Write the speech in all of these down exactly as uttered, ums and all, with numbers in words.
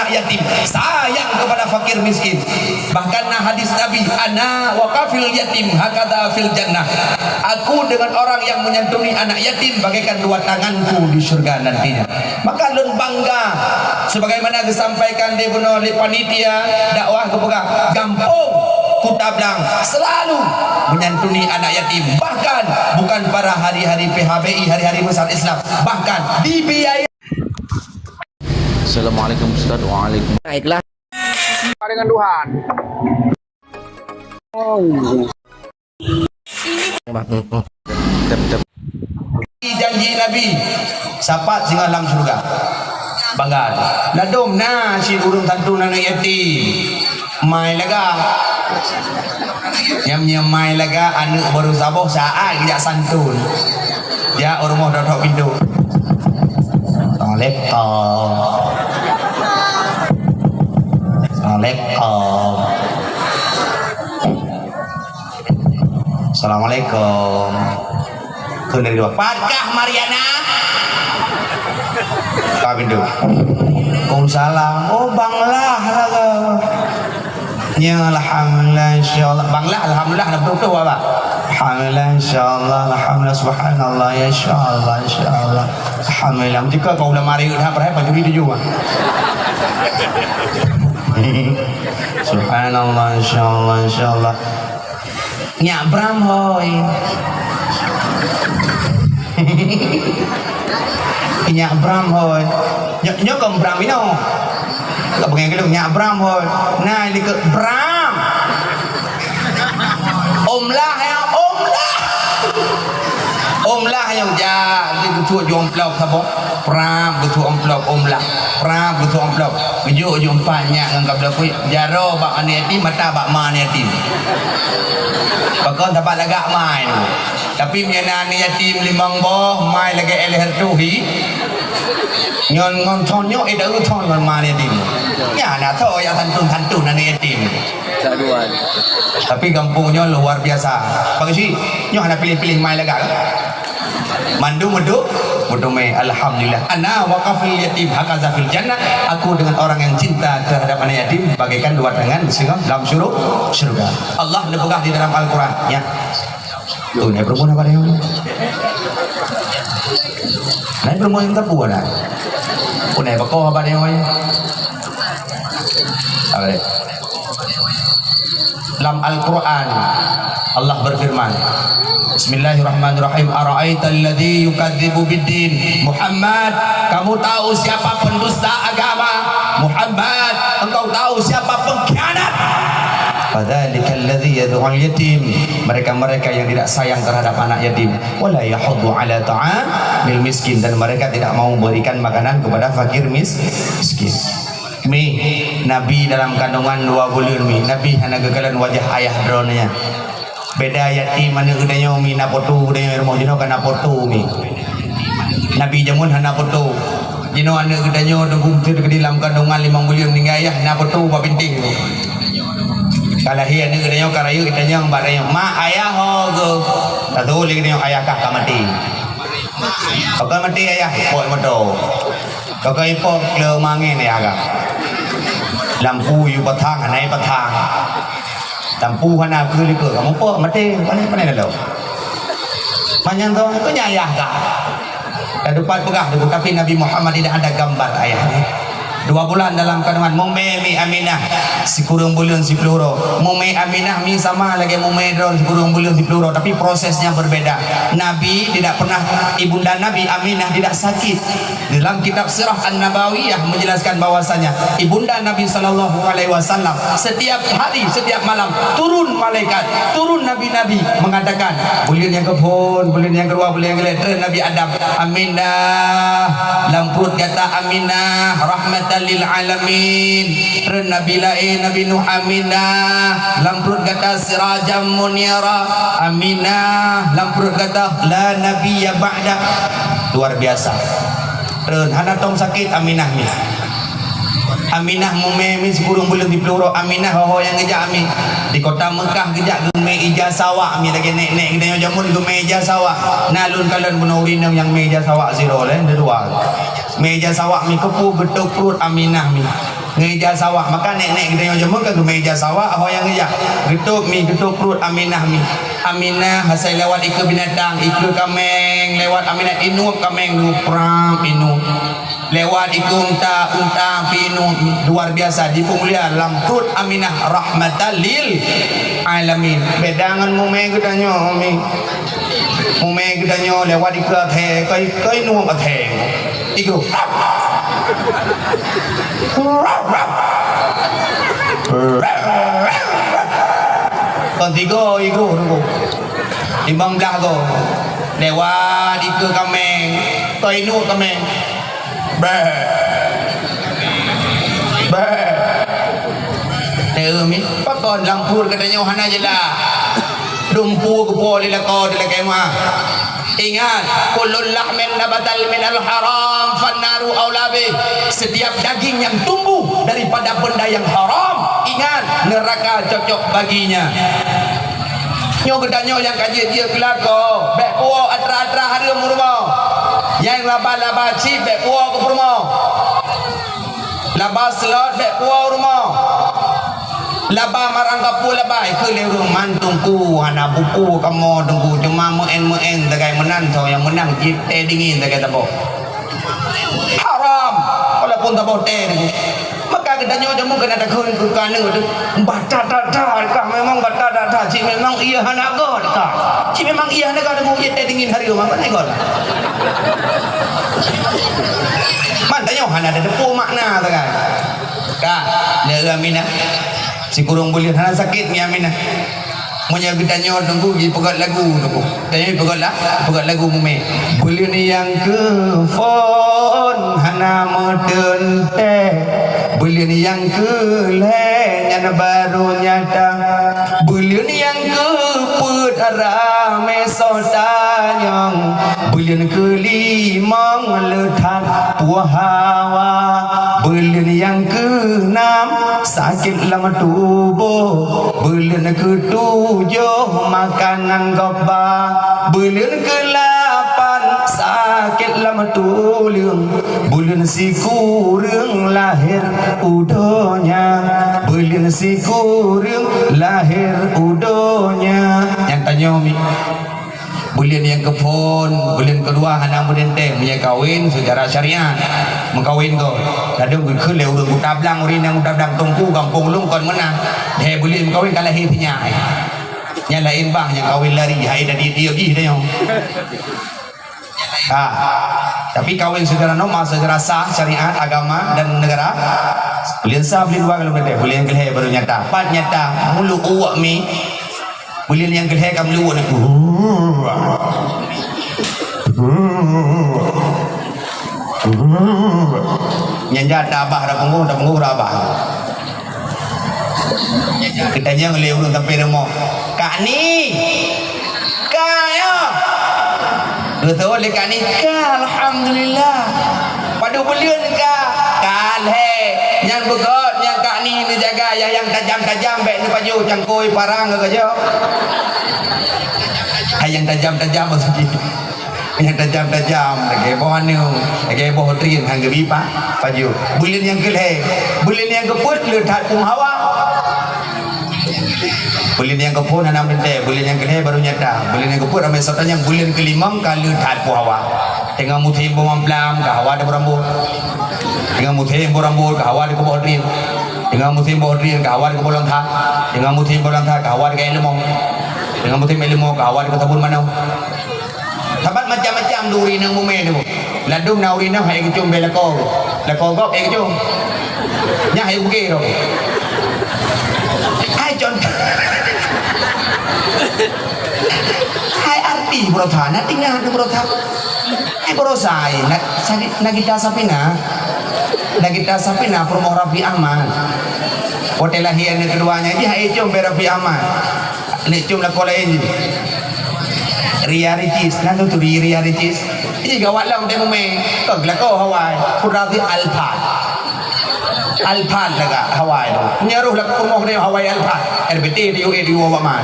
yatim, sayang kepada fakir miskin. Bahkan na hadis Nabi, "Ana wa kafil yatim hakadha fil jannah." Aku dengan orang yang menyantuni anak yatim bagaikan dua tanganku di syurga nantinya. Maka lôn bangga, sebagaimana disampaikan di bunoe lé panitia dakwah geupeugah, gampông Kuta Blang selalu menyantuni anak yatim. Bahkan bukan pada hari-hari P H B I, hari-hari besar Islam, bahkan dibiayai. Assalamualaikum Ustaz. Waalaikumsalam. Naiklah. Dengan Tuhan. Oh. Tep, tep. Janji Nabi, sapat singoh lam syurga. Bangga. Ladôm na cit ureuëng santun aneuk yatim. Mai lagak. Nyam-nyam mai lagak, aneuk baru saboh saát geujak santun. Jak u rumoh, tok-tok pintoe. Assalamualaikum. Assalamualaikum. Assalamualaikum. Kheun dari luwa. Patkah Mariana? Ka pintoe. Waalaikumsalam. Oh, Bang Lah lah ke? Nya, alhamdulillah, insyaallah. Bang Lah, alhamdulillah, dah beutôi, Abah. Alhamdulillah, insyaallah, alhamdulillah, subhanallah, ya, insyaallah, insyaallah. Alhamdulillah. Meutika kau ulama riet dah, padahai pancuri tuju, Bang. Subhanallah, insyaallah, insyaallah. Nyak Bram hôi. Nyak Bram hôi. Nyo, nyo kon Bram inoe. Ka pengen keu nyak Bram hôi. Nah, likot Bram. Om Lah ya, Om Lah. Om Lah nyang jak, di geucok jong amplop saboh. Pram, geucok amplop, Om Lah. Pram, geucok amplop. Geujok jumpa nyak ngon kablok kuit. Jaroe bak aneuk yatim, mata bak ma aneuk yatim. Pakon sabat lagak mai tu. Tapi meunyo na aneuk yatim limong boh, mai lagèe éh lhèe reutôh hi. Ngon, ngon thon nyoe, éh, dua thon ngon ma aneuk yatim. Nyan na tho nyang santun-santun aneuk yatim. Saduan. Tapi gampông nyoe luar biasa. Bagi si, nyoe hana piléh-piléh mai lagak. Mandum meudu-, meuteumé. Alhamdulillah. Ana wa kafil yatim hakaza fil jannah. Aku dengan orang yang cinta terhadap anak yatim bagaikan dua tangan singoh lam syuru-, syurga. Allah neupeugah di dalam Al-Quran, ya. Tuh, nai peureumeun apa dia? Nai peureumeun yang tepu ada. Pun nai bako apa dia? Apa dia? Lam Al-Quran, Allah berfirman, Bismillahirrahmanirrahim. Ara'aital ladzi yukadzibu biddin. Muhammad, kamu tahu siapa pendusta agama? Muhammad, engkau tahu siapa pengkhianat? Fadzalikal ladzi yad'ul yatim. Mereka-mereka yang tidak sayang terhadap anak yatim. Wala yahuddu ala ta'amil miskin. Dan mereka tidak mau memberikan makanan kepada fakir mis-, miskin. Mi, Nabi dalam kandungan dua buleuen mi, Nabi hana geukalon wajah ayah droe nyan. Beda yatim aneuk geutanyoe mi na po tho geutanyoe rumoh jinoe ka na po tho mi. Nabi jameun hana po tho. Jinoe aneuk geutanyoe teungku meuteut keudeh lam kandungan limong buleuen ninggai ayah na po tho bak bintéh tu. Ka lahé aneuk geutanyoe ka rayeuk geutanyoe bak rayeuk. Mak, ayah ho geuh. Ka tho lé geutanyoe ayah kah ka maté. Pakon maté ayah, ipok moto. Pakon ipok kle mangén ayah kah. Lampu yue pathang, hana yue pathang. Lampu hana keue likot, kamoe pok maté, pané, pané lalu. Panjang tu, tu nya ayah kah. Dah dapat peugah tu, tapi Nabi Muhammad tidak ada gambar ayahnya. Dua bulan dalam kandungan, mumé mi Aminah sikureueng buleuen siploh uroe. Mumé Aminah mi sama lagèe mumé droe sikureueng buleuen siploh uroe, tapi prosesnya berbeda. Nabi tidak pernah, ibunda Nabi Aminah tidak sakit. Dalam kitab Sirah An-Nabawiyah menjelaskan bahwasanya ibunda Nabi sallallahu alaihi wasallam setiap hari, setiap malam turun malaikat, turun nabi-nabi mengatakan, buleuen nyang kephôn, buleuen nyang keudua, buleuen nyang keulhèe, treun Nabi Adam. Aminah, lam pruet gata Aminah, rahmatan lil alamin. Treun nabi laén, Nabi Nuh, Aminah, lam pruet gata sirajan munira. Aminah, lam pruet gata la nabiyya ba'da. Luar biasa. Treun, hana tom sakét Aminah mi. Aminah mumé mi sikureueng buleuen siploh uroe, Aminah ho-ho nyang geujak mi. Di kota Mekah geujak geumé ija sawak mi, lagèe nèk-nèk geutanyoe jameun geumé ija sawak. Na lôn kalon bunoe ureueng inong nyang mé ija sawak sidroe lé, di luwa. Mé ija sawak mi, keupeue geutôp pruet Aminah mi. Ngeja sawak, maka nek-nek geutanyoe jameun ka geumeja sawak, ho nyang ngeja. Geutôb mi, geutôb pruet Aminah mi. Aminah asai lewat ikeue binatang, ikeue kaméng, lewat Aminah inup kaméng, nup prap inup. Lewat ikeue unta, unta pi inup, luar biasa dipeumulia lam pruet Aminah rahmatan lil alamin. Beda ngon mumé geutanyoe mi. Mumé geutanyoe lewat ikeue athée, keu, keu inup athée. Igoe. Kon tiga igoe nunggu. Limong blah goe. Lewat ikeue kaméng. Keu inup kaméng. Bèe. Bèe. Teuh mi, pakon lam pruet geutanyoe hana jeulaih. Dumpu geupo lé lakoe di lakèe ma. Ingat, kullu lahmin nabata minal haram fannaru aula bih. Setiap daging yang tumbuh daripada benda yang haram, ingat, neraka cocok baginya. Nyoe geutanyoe nyang ka jeuet-jeuet keu lakoe, bèk puwoe atra-atra hareuem u rumoh. Nyang laba-laba chip bèk puwoe keu peurumoh. Laba slot bèk puwoe u rumoh. Laba marang kapeue laba, ikheun lé ureueng man teungku, hana buku kamoe teungku, cuma meu'en-meu'en sagai meunan, soe nyang meunang cit teh dingin sagai saboh. Haram, walaupun saboh teh teungku. Maka geutanyoe jameun keuneuk takheun keu keuneuk teuh, bata that-that kah, memang bata that-that, cit memang iya hana göt kah. Cit memang iya hana göt teungku, cit teh dingin hareuem, maka hana göt. Man tanyoe hana tateupeue makna sagai. Ka, neu Aminah. Sikureueng buleuen hana sakét ngon Aminah. Meunyoe geutanyoe teungku jipeugöt lagu teungku. Tanyoe jipeugöt la-, jipeugöt lagu mumé. Buleuen nyang keu phôn hana meuteuntèe. Buleuen nyang keu lhèe nyan barô nyata. Buleuen nyang keu peuet ramé soe tanyong. Buleuen keu limong le that puih hawa. Buleuen nyang keu nam sakét lam tuboh. Buleuen keu tujoh makanan gob ba. Buleuen keu lapan sakét lam tuleueng. Buleuen sikureueng lahé u donya. Buleuen sikureueng lahé u donya. Nyang tanyoe mi. Buleuen nyang keu phôn, buleuen keudua hana meudenteng, meunyoe kawen seucara syariat. Meukawen goe. Ladôm geukheun lé ureueng Kuta Blang, ureueng nyang Kuta Blang, teungku gampông lôn kon meunan. Lhèe buleuen meukawen ka lahé sinyak. Nyan laén bah nyang kawen lari, hai tadi dia jih tanyoe. Ha. Tapi kawen seucara normal, seucara sah, syariat, agama dan negara. Buleuen sah, buleuen dua kalau beutôi, buleuen keu lhèe baru nyata. Pat nyata, mulut uwak mi. Buleuen nyang keu lhèe ka meuluwot aku. Nyan jak tabah dah punggong, dah punggong dah abah. Geutanyong lé ureueng sampai rumoh, "Kak Ni, ka nyoe?" Geuteuôt lé Kak Ni, "Ka, alhamdulillah." "Padub buleuen ka?" "Ka lhèe." "Nyan beugöt nyang Kak Ni neujaga, yah nyang tajam-tajam bèk neupajoh, cangkôi parang ka geujoh." Hai nyang tajam-tajam maksud jih. Nyang tajam-tajam lagèe boh aneuk, lagèe boh drien han geubi pa-, pajoh. Buleuen nyang keu lhèe, buleuen nyang keu peuet le that phôn hawa. Buleuen nyang keu phôn hana meudenteng, buleuen nyang keu lhèe baru nyata. Buleuen nyang keu peuet ramé soe tanyong, buleuen keu limong ka le that phôn hawa. Teungoh musém boh mamplam ka hawa deuh beurambôt. Teungoh musém boh rambôt ka hawa deuh keuboh drien. Teungoh musém boh drien ka hawa deuh keuboh lôn that. Teungoh musém boh lôn that ka hawa deuh keu èk leumo. Teungoh musém èk leumo ka hawa deuh keu sabon manoe. Saban macam-macam duri nyang mumè nyoe. Ladôm na ureueng nyang han geucôm bèe lakoe. Lakoe gob han geucôm. Nyan han geupeugèt lom. Hai con-, hai arti beurota, na tinggai beurota. Hai beurota, hai, na, Nagita Safina. Nagita Safina, peurumoh Raffi Ahmad. Watèe lahé aneuk keudua nyan, jih han geucôm bèe Raffi Ahmad. Neuk côm lakoe laén jih. Ria Ricis, na turi Ria Ricis. Ih, gawat lom teuh mumè. Kon lakoe Hawaii, pura di Alphard. Alphard lagak Hawaii tu. Nyan roh lakoe rumoh nyoe Hawaii Alphard. R B T di U A di Obama.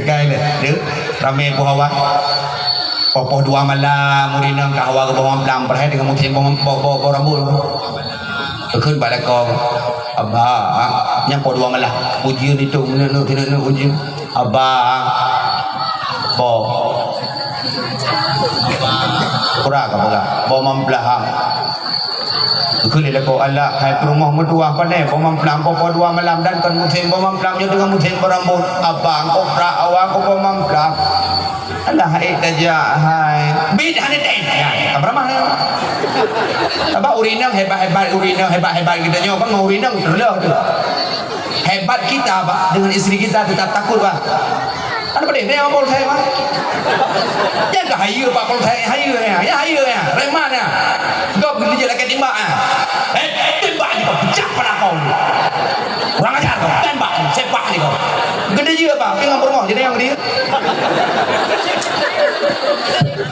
Kai le, tu. Ramè buah Hawaii. Poh-poh dua malam, ureueng inong ka hawa keu boh mamplam, padahai teungoh musém boh, boh, boh, boh rambôt. Geukheun bak lakoe, "Abang, nyan poh dua malam, ujeuen itu, neuk, neuk, neuk, neuk, ujeuen. Abang, boh." Pura ka peugah, "Boh mamplam." Geukheun lé lakoe, "Alah, hai peurumoh meutuah, pane boh mamplam, poh-poh dua malam dan kon musém boh mamplam, nyoe teungoh musém boh rambôt. Abang, kok prak hawa keu boh mamplam." Alah, hai tajak, hai. Bit hana tem. Ya, ka beuramah, ya. Sabab ureueng inong hebat-hebat, ureueng inong hebat-hebat geutanyoe, kan ureueng inong terleuh tu. Hebat kita, Pak, dengan isteri kita tetap takut, Pak. Ada pedih, dia apa saya, Pak? Jangan ke hayu, Pak, kalau saya hayu, ya. Ya, hayu, ya. Reman, ya. Gop gitu je, lagi timbak, ya. Eh, timbak je, Pak. Pecah pala kau. Kurang ajar kau. Tembak ni, sepak ni kau. Gede je, Pak. Tapi ngon peurumoh, jadi nyang gede.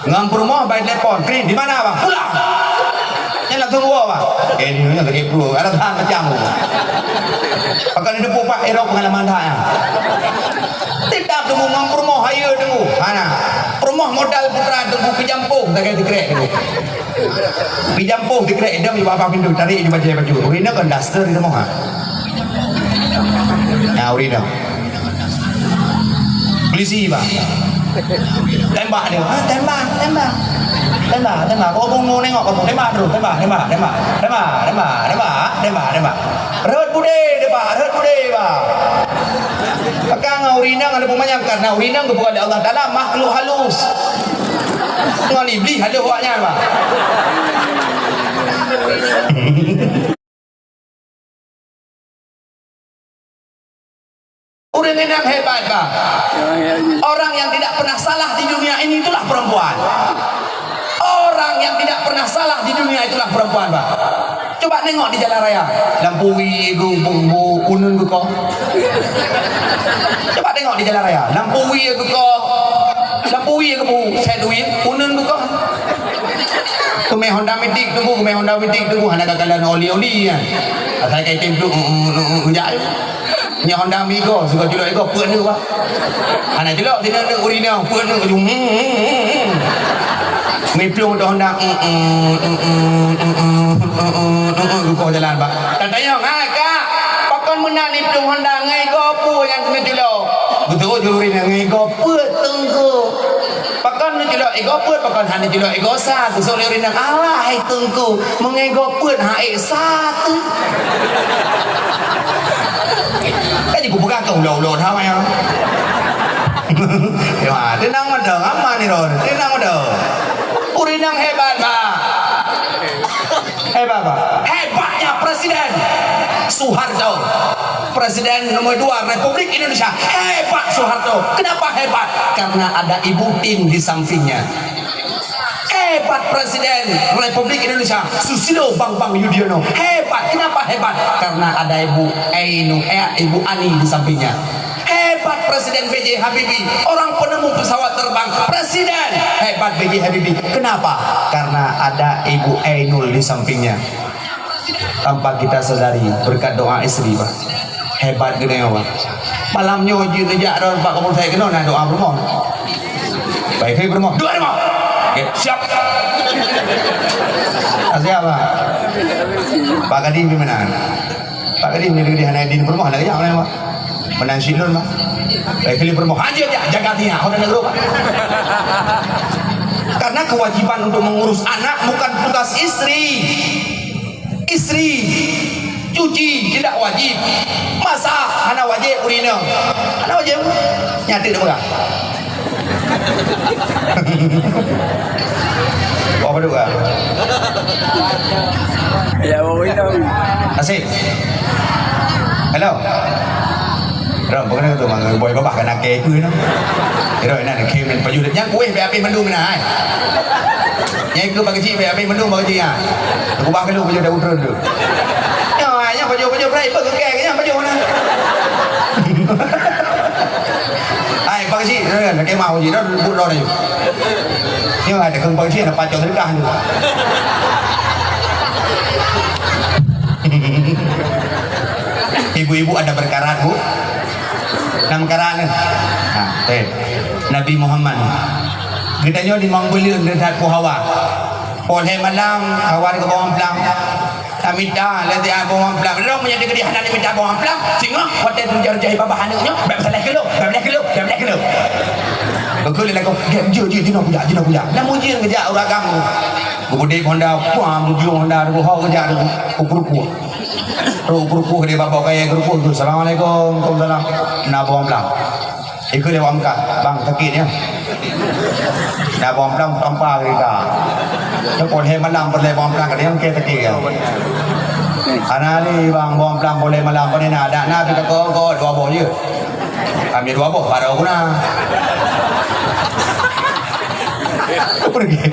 Ngon peurumoh, bai telepon. "Kring, di mana, Bang?" "Pulang." Nyan langsung woe, Bang. Eh, ni nyoe sakét peureuet. Ada tahan macam tu. Pakon ni teupeue, Pak, irok pengalaman that, ya. Tidak tunggu ngon peurumoh, hayu tunggu. Mana? Peurumoh modal putra tunggu, peujampung, sagai sikrek tunggu. Peujampung sikrek idong di babah pintu, tarik ju bajèe baju. Ureueng inong kon daster di rumoh, ha. Nah, ureueng inong. Polisi, Bang. Tembak dia. Ha, tembak, tembak. Tembak, tembak. Kau bung mau nengok kamu. Tembak terus, tembak, tembak, tembak. Tembak, tembak, tembak, tembak, tembak. Rhot budé dia, Bang. Rhot budé, Bang. Maka ngon ureueng inong ada peumanyang, karena ureueng inong geupeugah lé Allah Taala makhluk halus. Ngon iblih halus awaknyan, Bang. Ureueng inong hebat, Bang. Orang yang tidak pernah salah di dunia ini itulah perempuan. Orang yang tidak pernah salah di dunia itulah perempuan, Bang. Coba nengok di jalan raya. Lampu wie geubu, bu, uneun geukoh. Coba tengok di jalan raya. Lampu wie geukoh. Lampu wie geubu, set wie, uneun geukoh. Keumè Honda Matic tunggu, keumè Honda Matic tunggu, hana ka kalon oli-oli nyan. Asai kai tem tu, mm, mm, mm, mm, jak. Nyoe Honda Migo, sigoe culok igoe, peuet neuk, Pak. Hana culok, sineuk neuk ureueng inong, peuet neuk, ujong, mm, mm, mm, mm. Miplueng tu Honda, mm, mm, mm, mm, mm, mm, mm, mm, mm, mm, geukoh jalan, Pak. Tatanyong, "Hai, Kak, pakon meunan niplueng Honda ngon igoe peue nyang keuneuk culok?" Beutôi jih ureueng inong, "Ngon igoe peuet, Teungku." Pakon neuculok igoe peuet, pakon hana neuculok igoe sa? Geusok lé ureueng inong, "Alah, hai Teungku, meungon igoe peuet han ék sa teuh." Kan jiku peugah keu ulôn-ulôn hawai nyan. Ya, tenang mantong, aman ni, Ron. Tenang mantong. Ureueng inong hebat, Pak. Hebat, Pak. Hebatnya Presiden Soeharto. Presiden nomor dua Republik Indonesia. Hebat Soeharto. Kenapa hebat? Karena ada Ibu Tien di sampingnya. Hebat Presiden Republik Indonesia, Susilo Bambang Yudhoyono. Hebat. Kenapa hebat? Karena ada Ibu Ainul, eh, Ibu Ani di sampingnya. Hebat Presiden B J Habibie, orang penemu pesawat terbang. Presiden. Hebat B J Habibie. Kenapa? Karena ada Ibu Ainul di sampingnya. Tanpa kita sadari, berkat doa istri, Pak. Hebat geutanyoe, Pak. Malam nyoe jeuet neujak droe Pak Kapolsek keunoe na doa peurumoh. Baik, hai peurumoh. Doa peurumoh. Oke, siap. Ah, siap, Pak. Pak Kadin di mana? Pak Kadin di, di hana di peurumoh, hana geujak, Pak. Meunan cit lôn, Pak. Baik, kali peurumoh. Haji, haji, jaga hati, ha. Hana geurok, Pak. Karena kewajiban untuk mengurus anak bukan tugas istri. Istri cuci tidak wajib. Masak hana wajib, ureueng inong. Hana wajib. Nyan teuk neupeugah. Wah, padum ka? Ya, ureueng inong. Asyik. Hello. Rom, bukan tu, mang boy babah kan akei ku, you know. Iro, ina nak kim, pajoh nyang kueh, be habis mandum na, ai. Nyai keu bak keuchik, bèk abéh mandum bak keuchik nyan. Kubah keu lôn, pajoh dak utroe dulu. Nyoe, ai, nyoe pajoh-pajoh peulai, beuh keu kèe, nyan pajoh na. Ai, bak keuchik, eh, lakèe mau jih, dah buet lôn aja. Nyoe, ai, dah keu bak keuchik, dah pacok sedekah tu. Ibu-ibu ada berkarat, Bu? Nam karat ni. Ha, eh. Nabi Muhammad. Geutanyoe limong buleuen that peue hawa. Poh lhèe malam hawa keu bawang plang. Tamita lé tiep bawang plang. Lôn meunyoe di keudéh hana mita bawang plang, singoh watèe tu jari-jari babah aneuk nyoe, bèk salah kilo, bèk lhèe kilo, bèk lhèe kilo. Beukeu lé lakoe, "Gèt, jeuet, jeuet, jinoe kujak, jinoe kujak." Lam ujeuen geujak ureueng agam. Geupeude Honda, puang, meugieng Honda, geuho geujak, geukurukuh. Trok geukurukuh di babah kayèe geukurukuh tu, "Assalamualaikum." "Waalaikumsalam." Na bawang plang. Ikheun lé bawang plang, "Bang, sakét nyoe." Na bawang plang tampa keurita. Nyoe poh lhèe malam peureulèe bawang plang keudéh, sakét nyoe. Hana lé bang bawang plang poh lhèe malam, pane na, dak na pih takot-kot dua boh jeuet. Kami dua boh, baru guna. Pergi.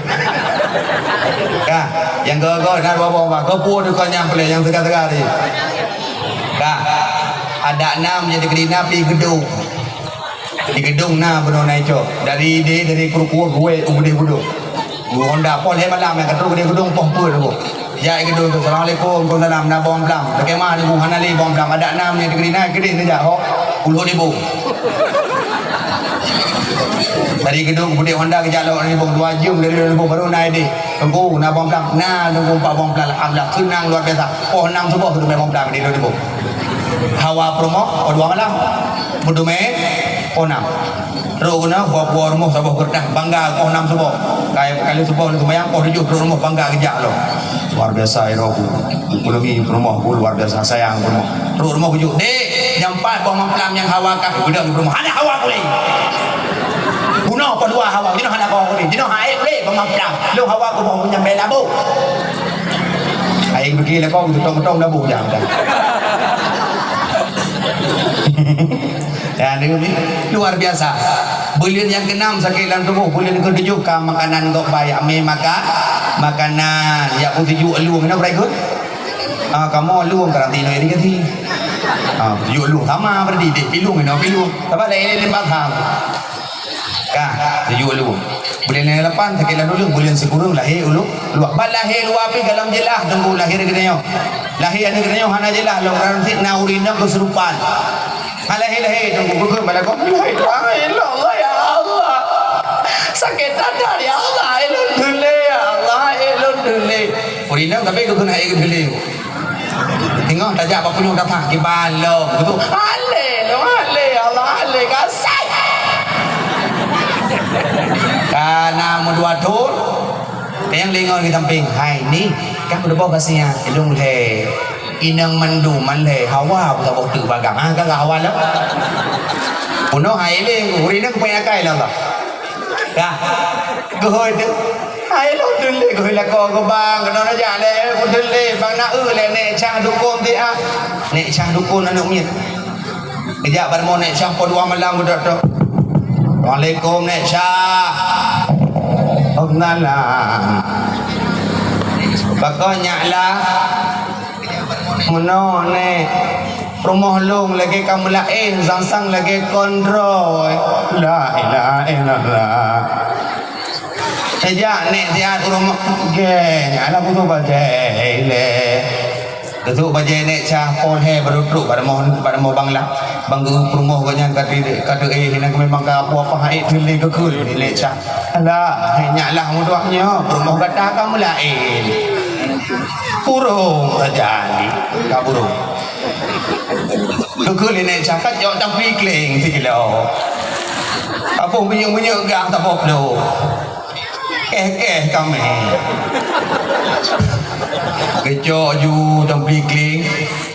Ka, nyang goe-goe na dua boh, bang. Keupeue tu kau nyang peuleueh, nyang teuga-teuga tadi. Ka, adak na meunyoe di Keudina pih geudong. Di geudong na bunoe na icok. Dari idéh, dari Kruku, ruwet u Geudong. Honda poh lhèe malam nyang ka trok di geudong poh peuet tu. Jak i geudong tu, "Assalamualaikum." "Waalaikumsalam." "Na bawang plang?" "Bagaimana tu, hana lé bawang plang." "Adak na meunyoe di Keudina, keudéh neujak, ho, puluh ribu." Dari geudong peutik Honda geujak lom Lôn Libong, dua jeuem dari Lôn Libong baru na idéh. "Teungku, na bawang plang?" "Na, Teungku, empat bawang plang, alhamdulillah, seunang luar biasa." Poh nam suboh teumé bawang plang di Lôn Libong. Hawa peurumoh, poh dua malam. Meuteumé, poh nam. Trok keunoe, buat-buat rumoh saboh keureutah, bangga poh nam suboh. Kai, kali suboh lôn seumayang, poh tujoh trok rumoh, bangga geujak lom. Luar biasa, ya Rabbi. Ekonomi peurumoh pun luar biasa, sayang peurumoh. Trok rumoh geujok, "Dek, nyang pat boh mamplam nyang hawa kah?" Beudôh di peurumoh, "Hana hawa keu lé." Bunoe poh dua hawa, jinoe hana hawa keu lé. Jinoe hai keu lé boh mamplam. Lôn hawa keu boh nyang bela boh. Hai bagi lakoe, tutong-tutong dah boh jam dah. Ya, ni, ni luar biasa. Buleuen nyang keunam sakét lam tuboh, buleuen keutujoh ka makanan gok bayak mé maka-, makanan. Ya, pun tujoh lueng na beureugut. Ah, kamoe lueng karantina di gati. Ah, tujoh lueng sama berarti dek pilueng ina pilueng. Tapi ada ini di Batam. Ka, tujoh lueng. Buleuen nyang lapan sakét lam tuboh, buleuen sikureueng lahé ulu. Luwa, ban lahé luwa pih galom jeulaih teungku lahé geutanyoe. Lahé aneuk geutanyoe hana jeulaih lom, ransik na ureueng inong keusurupan. Alahé-lahé, teungku, bukon balakoe. La ilaha illallah, ya Allah. Sakét that, ya Allah. Hai lôn dulé, ya Allah. Hai lôn dulé. Ureueng inong tapi geukheun hai geudulé. Teungoh tajak bak punyueng datang, kiban lom. Beutôi. Alé lom, alé, ya Allah, alé, kasai. Ka na meudua thôn. Nyang lingoi di sampéng, "Hai ni, kan meudua boh ka siat, ilong lhèe." Inong mandum man lhèe, hawa buta boh teuk bagang. Ha, ka, ka hawa lom. Bunoe hai lé, ureueng inong keupeue akai lom ka. Ka. Geuhôi teuk. Hai lom teulé geuhôi lakoe geuh bang, keunoe na jak lé, pun teulé bang na eu lé Nèk Cah dukon ti ah. Nèk Cah dukon aneuk miet. Geujak bak rumoh Nèk Cah poh dua malam geudok-dok. "Assalamualaikum, Nèk Cah." "Waalaikumsalam." "Pakon nyak lah?" "Meunoe, Nèk. Rumoh lôn lagèe kameulaén, sang-sang lagèe kon droe." La ilaha illallah. Geujak Nèk siat u rumoh. Gèh, nyak lah putôh bajèe lé. Geusok bajèe Nèk Cah poh lhèe baru trok bak rumoh, bak rumoh Bang Lah. Bang geuh peurumoh gobnyan ka teu-, ka teuéh, inan memang ka apoh-apoh hai teulé geukheun Nèk Cah. Alah, hai nyak lah meutuah nyoe, peurumoh gata ka meulaén. Burông sajan ka burông. Geukheun Nèk Cah ka jok tapi kléng sikilo. Apoh minyeuk-minyeuk gah saboh plôk. Kéh-kéh kamé. Geucok ju tampli kling,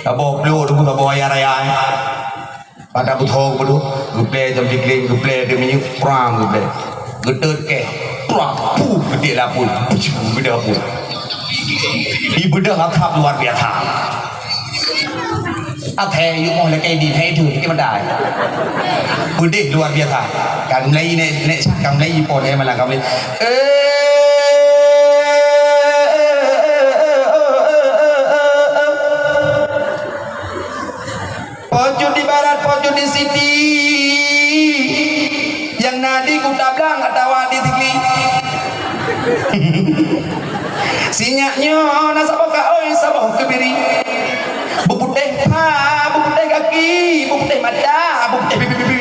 saboh plôk teungku saboh ayah raya. Pada beutho geupeudôh, geuplè tampli kling, geuplè di minyeuk, prang geuplè. Geutot kéh, prang, puh, geutik lapui, puh, geutik lapui. Ibeudôh athap luar biasa. Athèe yue moh lakèe di thèe deuh lakèe matai. Peudeh luar biasa. Ka geumulai nèk, nèk sah ka geumulai po thèe malam ka geumulai. Eh, po cut di barat, po cut di siti. Nyang na di Kuta Blang atawa di Sigli. Sinyak nyoe na saboh kaôi, saboh keubiri. Beuputéh pha, beuputéh gaki, beuputéh mata, beuputéh pipi-pipi.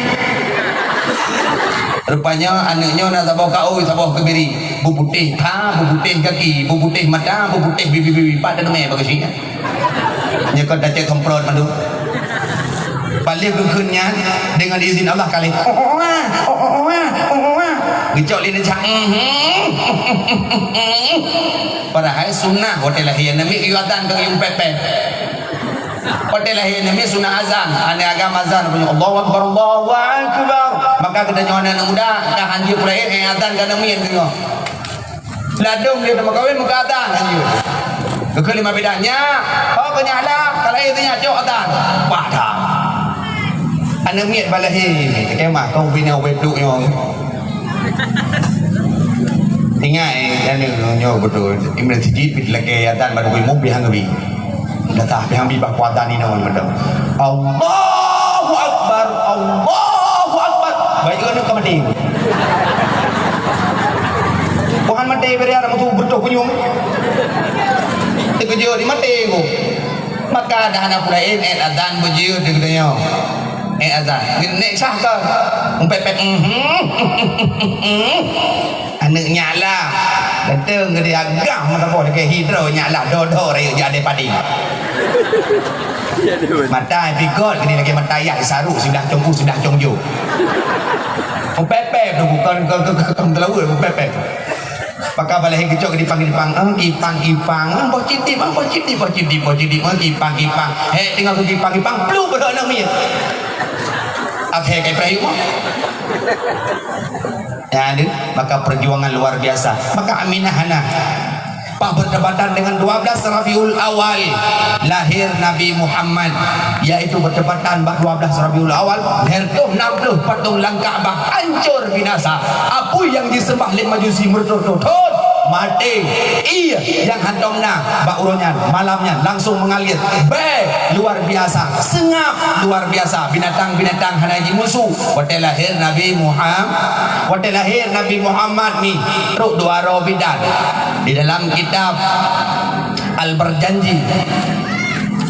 Rupanya aneuk nyoe na saboh kaôi, saboh keubirit. Beuputéh pha, beuputéh gaki, beuputéh mata, beuputéh bibi-bibi. Pat teumé bak geuchik nyan. Nyoe kon tacek semprot mandum. Paléh geukheun nyan, deungon izin Allah ka lheueh. Geucok lé neucak. Padahai sunnah watèe lahé namiet geuyue azan keu geuyue pèt-pèt. Watèe lahé namiet sunnah azan, aneuk agam azan, bunyi, "Allahu Akbar, Allahu Akbar." Maka geutanyoe aneuk muda ka hanjeuet peulaén, eh, azan ka namiet deungoe. Ladôm lé teumeukawen meuka azan hanjeuet. Geukheun lé ma bidan, "Nyak, ho keu nyak lah, ka lahé teuh nyak cok azan." Pah that. Aneuk miet bak lahé, keu mah kong bina ubé pluk nyoe. Ingat, eh, aneuk nyoe beutôi. Imran Sijit pih lakèe azan bak ubé mobil hang ubé. Dah tah pih hang ubé bah kuatan inoe mantong. Allahu Akbar, Allahu Akbar. Baik, aneuk ka maté. Bukan maté, beri ada mutu beutôi punyueng. Terkejut, di maté ko. Maka dah hana pula, eh, eh, azan beujeuet di geutanyoe. Eh, azan. Nek sah ke? Umpet-pet. Mhm. Aneuk nyak lah. Datang ke dia gah mata boh dekat hidro nyak lah. Dodo raya je ada padi. Mata pigot kini lagi mata ayah saru sudah tunggu sudah tunggu. Umpet-pet tu bukan ke, ke, ke, ke, ke, umpet-pet. Maka balai geucok di pang-pang, eh, kipang-kipang, eh, boh citip, eh, boh citip, boh citip, boh citip, eh, kipang-kipang. Hek tengok ke kipang-kipang, pluk beurok aneuk miet. Akhé kai perayu mah. Ya, ada. Maka perjuangan luar biasa. Maka Aminah hana. Pas bertepatan dengan dua belas Rabiul Awal, lahir Nabi Muhammad, yaitu bertepatan bak dua belas Rabiul Awal, hertoh enam puluh patong lam Ka'bah hancur binasa. Apui yang disembah lé Majusi meureutot-reutot, maté. Ie nyang hántom na bak uroe nyan, malam nyan langsung mengalir. Bèe luar biasa, seungap luar biasa. Binatang-binatang hana jimusu. Watèe lahé Nabi Muhammad, watèe lahé Nabi Muhammad ni, trok dua droe bidan. Di dalam kitab Al-Berjanji.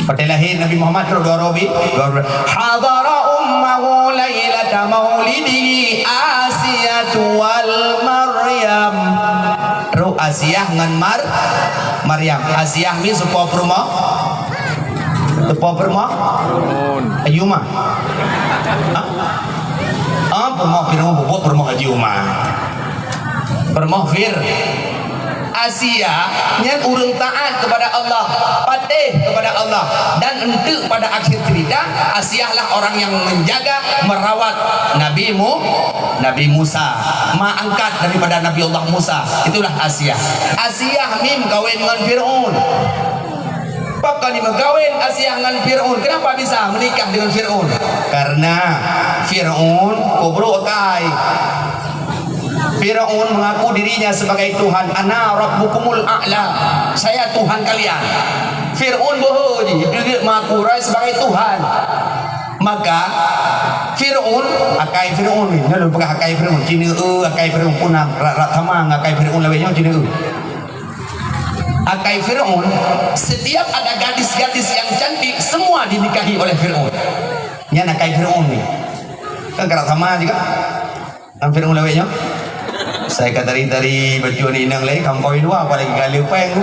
Watèe lahé Nabi Muhammad trok dua droe bi-, dua droe. Hadara ummahu lailata maulidihi Asiyatu wal Maryam. Trok Asiah ngon Mar-, Maryam. Asiah mi seupôt peurumoh? Seupôt peurumoh? Ayu ma? Ha? Ah, peurumoh Firaun, bubuet peurumoh Haji Umar. Peurumoh Fir-, Asia nyan ureueng taat kepada Allah, patéh kepada Allah, dan enteuk pada akhir cerita, Asia lah orang yang menjaga, merawat Nabi Mu-, Nabi Musa, ma angkat daripada Nabi Allah Musa. Itulah Asia. Asia mim kawin ngon Firaun. Pakon dimeukawen Asiah ngon Firaun? Kenapa bisa menikah dengan Firaun? Karena Firaun kubruk akai. Firaun mengaku dirinya sebagai Tuhan. "Ana rabbukumul a'la." Saya Tuhan kalian. Firaun bohong ji, dia mengaku diri sebagai Tuhan. Maka Firaun, akai Firaun ni, nyoe lôn peugah akai Firaun, Cina e, akai Firaun pun na, rak, rak sama ngon akai Firaun lawét nyoe Cina e. Akai Firaun, setiap ada gadis-gadis yang cantik, semua dinikahi oleh Firaun. Nyan akai Firaun ni. Kan karap sama juga. Kan Firaun lawét nyoe. Saya ka tari-tari bacut ni inong lé, kampoi dua, apalagi kali peng.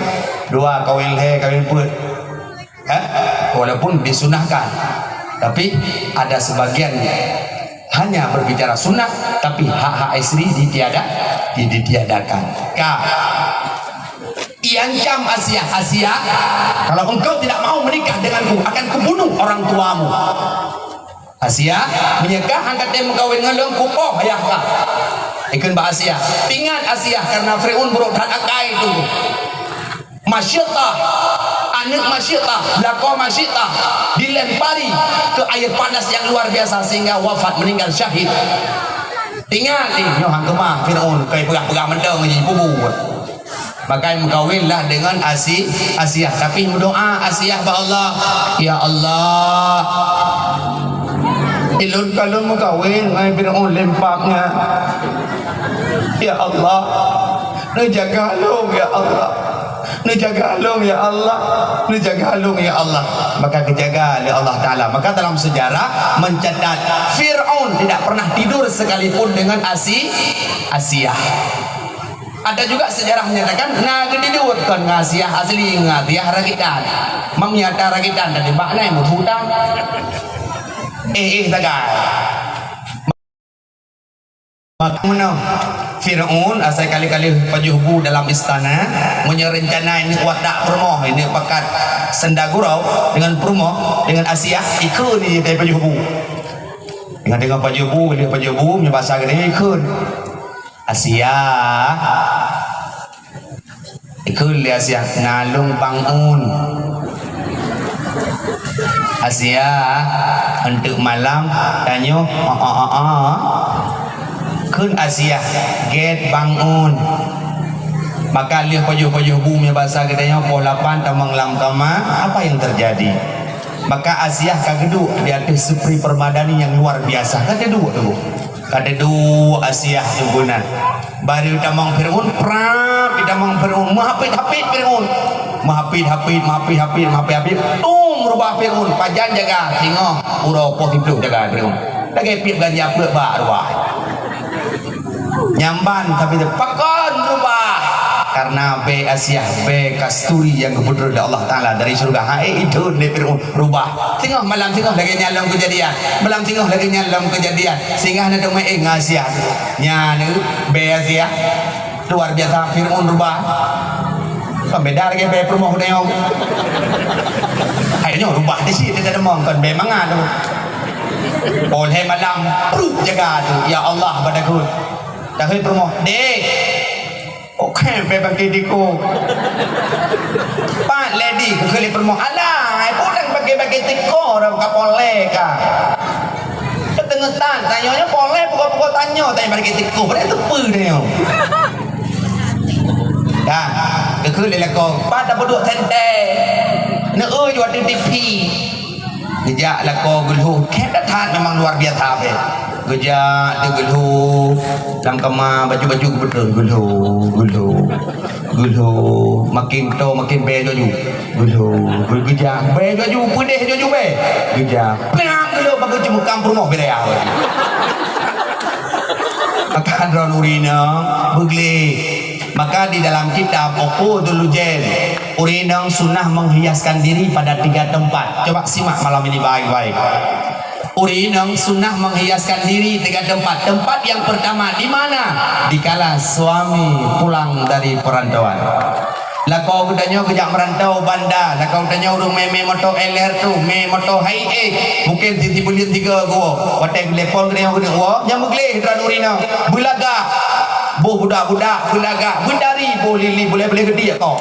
Dua kawin lhèe, kawin peuet. Eh, walaupun disunahkan, tapi ada sebagian hanya berbicara sunnah, tapi hak-hak isteri ditiada, di-, ditiadakan. Ka. Iancam Asiah, "Asiah, kalau engkau tidak mau menikah denganku, akan kubunuh orang tuamu." "Asiah, meunyoe kah hana kamoe meukawen ngon lôn, kupoh ayah kah." Ikheun bak Asiah. Ingat Asiah, karena Firaun buruk that akai tu. Masyitah, aneuk Masyitah, lakoe Masyitah, dilempari ke air panas yang luar biasa sehingga wafat, meninggal syahid. Ingat ni, nyoe hang keumah Firaun, kai peugah-peugah mantong ji, bubuet. Maka meukawenlah dengan Asi-, Asiah, tapi meudoa Asiah bak Allah, "Ya Allah, ilôn ka lôn meukawen ngon Firaun lempaknya. Ya Allah, neujaga lôn, ya Allah." Neujaga lôn ya Allah, neujaga lôn ya Allah. Maka geujaga lé Allah Taala. Maka dalam sejarah mencatat Fir'aun tidak pernah tidur sekalipun dengan Asi-, Asiah. Ada juga sejarah menyatakan na geutidur kon ngon Asiah asli, ngon Asiah rakitan. Meunyo ata rakitan tadi bak nai meuhutang. Eh, eh, sagai. Maka meunoe, Fir'aun asai ka lheueh pajoh bu dalam istana, meunyoe reuncana ineuk watak peurumoh, ineuk pakat senda gurau deungon peurumoh, deungon Asiah, ikheun jih pajoh bu. Deungon, deungon pajoh bu, lheueh pajoh bu, meunyoe basa geutanyoe ikheun. Asiah. Ikheun lé Asiah, "Na lôn bangun." Asiah, "Eunteuk malam tanyoe, a, a, a, a." Kheun Asiah, "Gét bangun." Maka lheueh pajoh-pajoh bu meunyoe basa geutanyoe poh lapan tamong lam kama, apa yang terjadi? Maka Asiah ka geuduek di ateueh seupri permadani nyang luar biasa. Ka teuduek tu. Ka teuduek Asiah sempurna. Baru tamong Fir'aun, prap, tamong Fir'aun. Meuhapit-hapit Fir'aun. Meuhapit-hapit, meuhapit-hapit, meuhapit-hapit. Tum, rubah Fir'aun. Pajan jaga, singoh uroe poh siplôh jaga Fir'aun. Lagèe piep ganja peuet bak rubah. Nyamban tapi teu pakon rubah. Karena bèe Asiah, bèe kasturi nyang geupeutrön lé Allah Taala dari syeuruga. Hai, itu lé Fir'aun rubah. Singoh malam singoh lagèe nyan lom keujadian. Malam singoh lagèe nyan lom keujadian. Singoh na teumé, eh, ngon Asiah. Nyan, eh, bèe Asiah. Luar biasa Fir'aun rubah. Kon beda lagèe bèe peurumoh tanyoe. Hai nyoe rubah di siat, di dalam kon bèe mangat tu. Óh lhèe malam, pruh jaga tu. Ya Allah, bak takot. Takheun peurumoh, "Dek, oke, bèe bagi tiko." "Pat lé di," kheun lé peurumoh. "Alah, ai peue dang bagi-bagi tiko dah ka poleh ka." Teungeut tan, tanyoe nyoe poleh, pukon-pukon tanyoe, tanyoe bagi tiko, padahai teupeue tanyoe. Dah, geukheun lé lakoe, "Pat tapeuduek sentée, neueu ju ateueh T V." Geujak lakoe geulhô, that memang luar biasa bèe. Geujak teuh geulhô, lam kama baju-baju keubeuteun geulhô, geulhô, geulhô, makin toe makin bèe laju. Geulhô, geujak bèe laju, peudeh laju bèe. Geujak, peang geulhô bak geuceumukam peurumoh bèe raya. Maka droeneuh ureueng inong beugleh. Maka di dalam kitab Uqudul Lujain, ureueng inong sunnah menghiaskan diri pada tiga tempat. Coba simak malam ini baik-baik. Ureueng inong sunnah menghiaskan diri tiga tempat. Tempat yang pertama di mana? Dikala suami pulang dari perantauan. Lakoe geutanyoe geujak meurantau banda, lakoe geutanyoe ureueng mé-mé moto L R tu, mé moto hai eh, mungkin sisi buleuen tiga geuwoe. Watèe geulepon geutanyoe keuneuk woe, nyang meugleh droeneuh ureueng inong. Beulagak, boh budak-budak, beulagak, beutari, boh lili, bulèe-bulèe geudiek ko.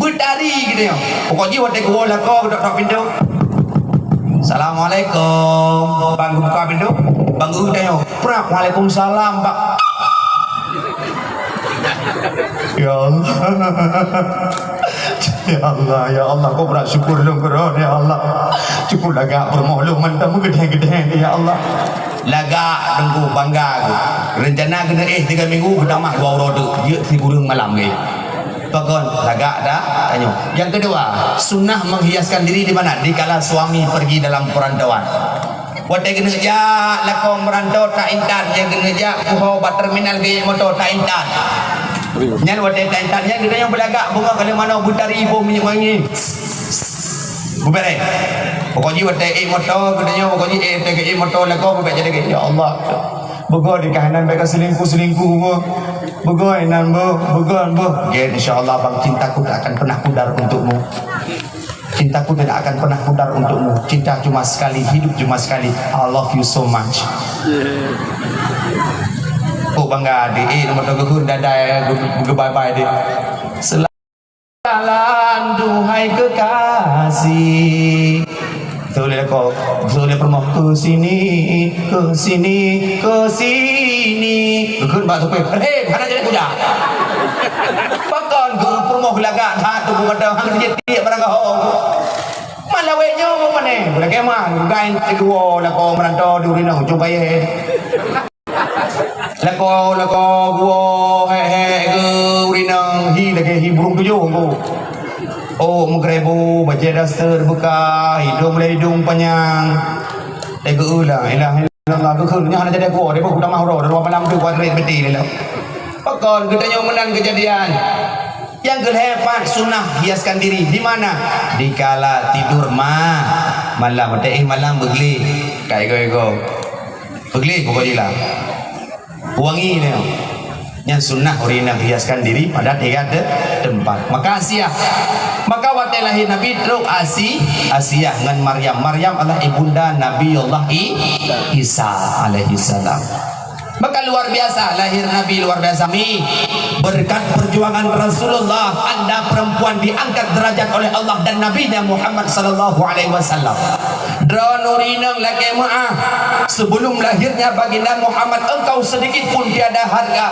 Beutari geutanyoe. Pokok jih watèe geuwoe lakoe geutok-tok pintoe. "Assalamualaikum." Bang geubuka pintoe, bang geutanyoe, "Prap, waalaikumsalam, Bang." Ya Allah. Ya Allah, ya Allah, kok brat syukur lôn keu droeneuh, ya Allah. Syukur lagak peurumoh lôn mantong meugeudeh-geudeh, ya Allah. Lagak Teungku bangga geuh. Rencana keuneuk éh tiga minggu, geutamah dua uroe teuk, jeuet sikureueng malam lé. Pakon lagak dah tanyoe. Yang kedua, sunnah menghiaskan diri di mana? Dikala suami pergi dalam perantauan. Watèe keuneuk jak lakoe meurantau ta intat, nyang keuneuk jak puho bak terminal geuék moto ta intat. Nyan watèe ta intat nyan geutanyoe beulagak beungoh ka lheueh manoe beutari boh minyeuk wangi. Beubarèh. Pokok jih watèe ék moto geutanyoe, pokok jih ék, watèe ék moto lakoe beubaca lagèe, "Ya Allah, beugöt di kah inan bèk ka selingkuh-selingkuh beuh. Beugöt inan beuh, beugöt beuh." Gèt, insya Allah bang, cintaku tak akan pernah pudar untukmu. Cintaku tidak akan pernah pudar untukmu. Cinta cuma sekali, hidup cuma sekali. I love you so much. Oh bangga deh, eh, nomor tiga geuhun dadai, eh, geu-, geu-, bye-bye deh. Selamat jalan, duhai kekasih. Betul ya, kok? Betul ya, promo. Ke sini, ke sini, ke sini. Geuhun bak supir. Hei, hana jadi kuda. Pakon geupeureumoh geulagak that teungku mantong, hana jeuet tiek barang gaho. Malawét nyoe meupané, lagèe man, gain sigoe lakoe meurantau di ureueng inong, cong kayèe. Lakoe, lakoe, geuwoe, hék-hék, geu ureueng inong, hi lagèe hi burung tujoh engko. Oh, meugeureubu, bajèe daster beukah, hidông lé hidông panyang. Teugeue la ilaha illallah, geukheun nyan hana jadi aku, dia pun udah mahro, dua malam tu kuat red beti ni lah. Pakon geutanyoe meunan keujadian. Nyang keu lhèe pat sunnah hiaskan diri. Di mana? Dikala tidur ma. Malam, watèe éh malam beugleh. Ka igoe-igoe. Beugleh pokok jih lah. Wangi nyoe. Nyan sunnah ureueng inong hiaskan diri pada tiga te-, tempat. Maka Asiah. Maka watèe lahé Nabi trok Asi-, Asiah ngon Maryam. Maryam adalah ibunda Nabi Allah I-, Isa alaihissalam. Maka luar biasa lahir Nabi, luar biasa. Mi, berkat perjuangan Rasulullah, anda perempuan diangkat derajat oleh Allah dan Nabi-Nya Muhammad sallallahu alaihi wasallam. Droeneuh ureueng inong lakèe meu'ah, sebelum lahirnya baginda Muhammad, engkau sedikit pun tiada harga,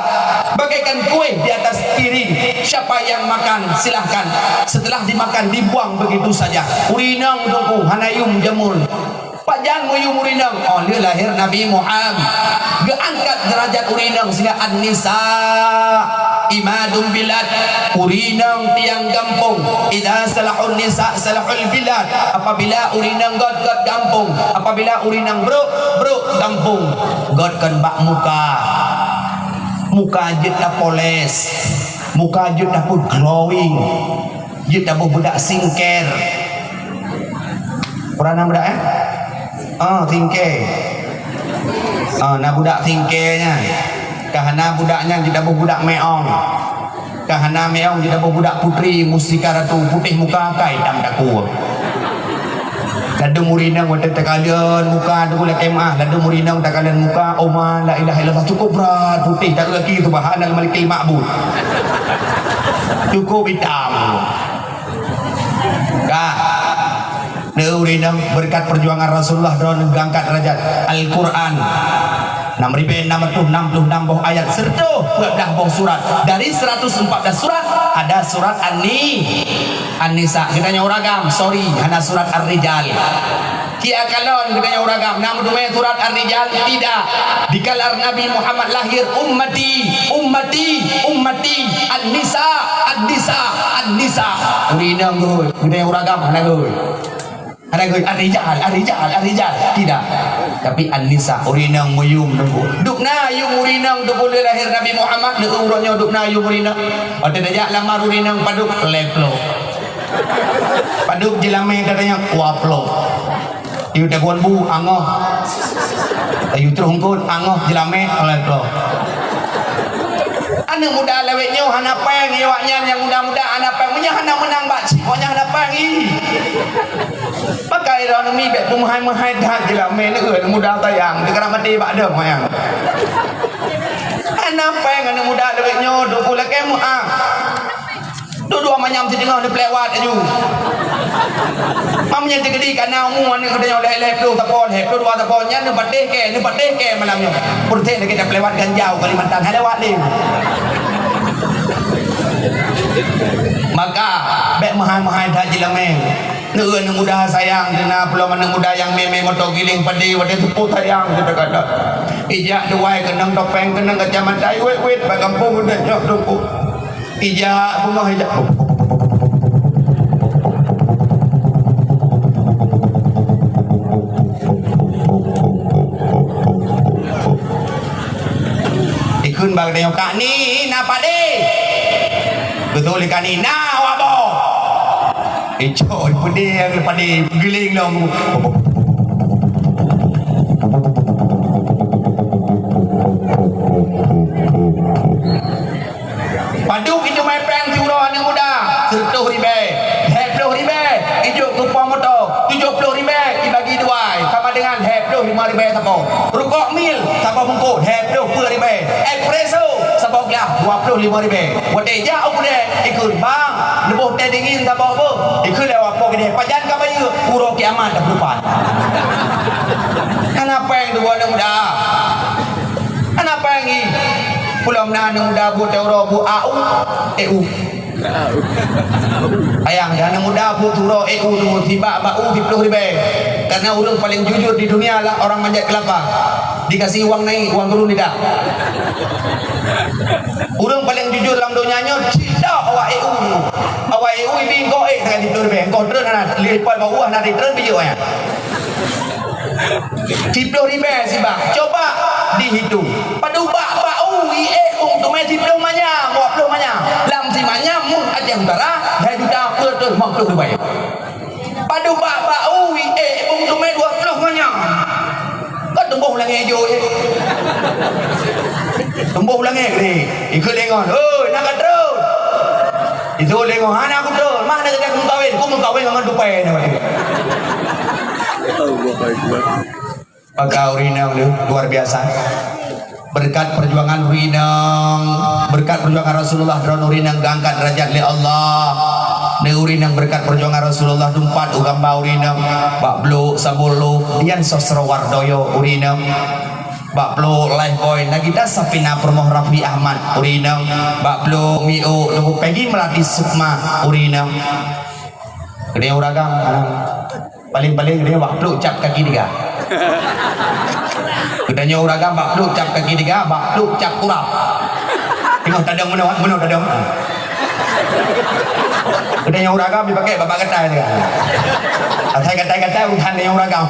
bagaikan kueh di atas piring. Siapa yang makan, silahkan. Setelah dimakan, dibuang begitu saja. Ureueng inong teungku hana yum jamur. Pajan meuyum ureueng inong? Oh, lheueh lahé Nabi Muhammad. Geuangkat derajat ureueng inong sehingga an-nisa imadul bilad, ureueng inong tiang gampông. Idza salahun nisa salahul bilad. Apabila ureueng inong göt, göt gampông. Apabila ureueng inong brôk, brôk gampông. Göt kon bak muka. Muka jeuet tapoles. Muka jeuet tapeuglowing. Jeuet taboh budak singker. Pernah na budak, eh? Ah, singker. Ah, na budak singker nyan. Ka hana budak nyan jeuet taboh budak meong. Ka hana meong jeuet taboh budak putri, mustika ratu, putéh muka, ka itam takue. Ladôm ureueng inong watèe takalon muka tu lakèe meu'ah, ladôm ureueng inong takalon muka, oh ma, la ilaha illallah, cukup brat, putéh, tak lagi, subhanal malikil ma'bud. Cukup itam. Ka. Neu ureueng inong, berkat perjuangan Rasulullah droeneuh geuangkat derajat. Al-Quran. Enam ribèe enam ratus enam puluh enam boh ayat, seratus empat belas boh surat. Dari seratus empat belas surat, ada surat An-Ni-, An-Nisa. Geutanyoe ureueng agam, sorry, hana surat Ar-Rijal. Kiban kalon geutanyoe ureueng agam, na meuteumé surat Ar-Rijal? Tidak. Dikala Nabi Muhammad lahir, ummati, ummati, ummati, An-Nisa, An-Nisa, An-Nisa. Ureueng inong geuh, geutanyoe ureueng agam hana geuh. Hana geuh, Ar-Rijal, Ar-Rijal, Ar-Rijal. Tidak. Tapi An-Nisa, ureueng inong meuyum teungku. Dum na yum ureueng inong teungku lheueh lahé Nabi Muhammad, lheueh uroe nyoe dum na yum ureueng inong. Watèe tajak lamar ureueng inong padub, lhèe ploh. Padub jeulamèe tatanyong, dua ploh. Yue tagon bu, angoh. Yue troh eungkôt, angoh jeulamèe, lhèe ploh. Aneuk muda lawét nyoe hana péng, awaknyan nyang muda-muda hana péng. Meunyoe hana meunang bak cit, awaknyan hana péng, ih. Pakai droeneuh mi bèk beumeuhai-meuhai that jeulamèe, neu-eu aneuk muda sayang, teuka maté bak deuh manyang. Hana péng aneuk muda lawét nyoe, teungku lakèe meu'ah. Duek dua manyam siteungoh neupeulewat laju. Mam nyan teukeudi kana umu aneuk geutanyoe lhèe, lhèe ploh sapo, lhèe ploh dua sapo, nyan neupatéh kèe, neupatéh kèe malam nyoe. Peureuteh lagèe tapeulewakan jauh Kalimantan, hai lewat lé. Maka, bèk meuhai-meuhai that jeulamèe. Neu-eu aneuk muda sayang, di na peulom aneuk muda nyang mè-mè moto giléng padé, watèe teupot sayang, geutanyoe. Ijak duwai keunong topeng, keunong kacamata, wét-wét, bak gampông geutanyoe teupot. Ijak beungoh ijak. Ikheun bak geutanyoe, "Kak Ni, na padé?" Beutôi lé Kak Ni, "Na, wak boh." Icok padé nyang padé geuléng lom. Padub iteumèe péng siuroe aneuk muda, sireutoh ribèe, lhèe ploh ribèe, ijok keu po moto, tujoh ploh ribèe ibagi duwai, sama dengan lhèe ploh limong ribèe sapo. Rukok mil, sapo mungkot, lhèe ploh peuet ribèe. Espresso, sapo glah, dua ploh limong ribèe. Watèe jak u keudè, ikheun, "Bang, neuboh teh dingin sapo beuh." Ikheun lé awak po keudè, "Pajan ka bayeue?" "Uroe kiamat dah peuleupah." Hana péng dua aneuk muda. Hana péng ih. Peulom na aneuk muda buet teuroe buet A U, E U. Ayang, aneuk muda buet teuroe E U tu sibak bak u siploh ribèe. Karena ureueng paling jujur di dunia lah orang manjat kelapa. Dikasih uang naik, uang turun tidak. Ureuëng paling jujur lam donya nyoe cit dak awak E U. Awak E U ibi engkau eh dengan itu lebih. Engkau terus na lipal bawah na terus bijak ya. Siplôh ribèe sibak. Coba dihitung. Padub bak bak u i eh bung tumé siplôh manyam, dua puluh manyam. Lam si manyam mu Aceh Utara, hai juta peuet reutôh limong ploh ribèe. Padub bak bak u i eh bung tumé dua ploh manyam. Kau tumboh langét jôh eh. Tumboh langét ni. Ikut lengon. Oi, nak ka trôn. Itu lengon. Hana aku trôn. Mah nak jadi aku kawin. Aku mau kawin dengan tupai ni. Allahu Akbar. Maka ureuëng inong ni luar biasa. Berkat perjuangan ureuëng inong, berkat perjuangan Rasulullah droen ureuëng inong geuangkat derajat lé Allah. Ni ureuëng inong berkat perjuangan Rasulullah teumpat u gamba ureuëng inong bak Blok Sabulu, Dian Sosro Wardoyo ureuëng inong. Bak Blok Lifebuoy Nagita Safina Purnomo Raffi Ahmad ureuëng inong. Bak Blok Mio Nunggu Peggy Melati Sukma ureuëng inong. Keuneuk uragam. Paling-paling dia bak pluk cap kaki tiga. Geutanyoe uragam bak pluk cap kaki tiga, bak pluk cap kurap. Tengok tadong meunoe, meunoe tadong. Geutanyoe uragam dipakai babah gatai tiga. Asai gatai-gatai urusan tanyoe uragam.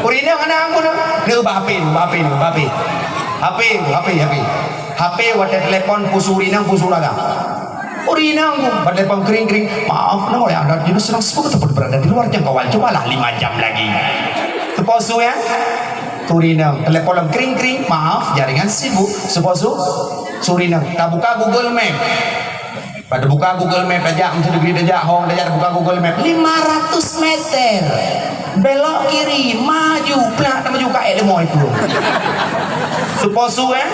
Ureuëng inong hana ampun. Dia ubah H P, ubah H P, ubah H P. H P, H P, H P. H P watèe telepon peue su ureuëng inong, peue su uragam. Ureuëng inong ku, bak telepon kring-kring. Maaf, nama yang ada jenis sedang sibuk ataupun berada di luar jangkauan. Cobalah lima jam lagi. Teuposu ya. Ureuëng inong, telepon lom kring-kring. Maaf, jaringan sibuk. Teuposu. Ureuëng inong, tabuka Google Map. Pada buka Google Map tajak, mesti negeri tajak, hong tajak, buka Google Map. Lima ratus meter. Belok kiri, maju, plak, maju ka lima itu. Teuposu eh.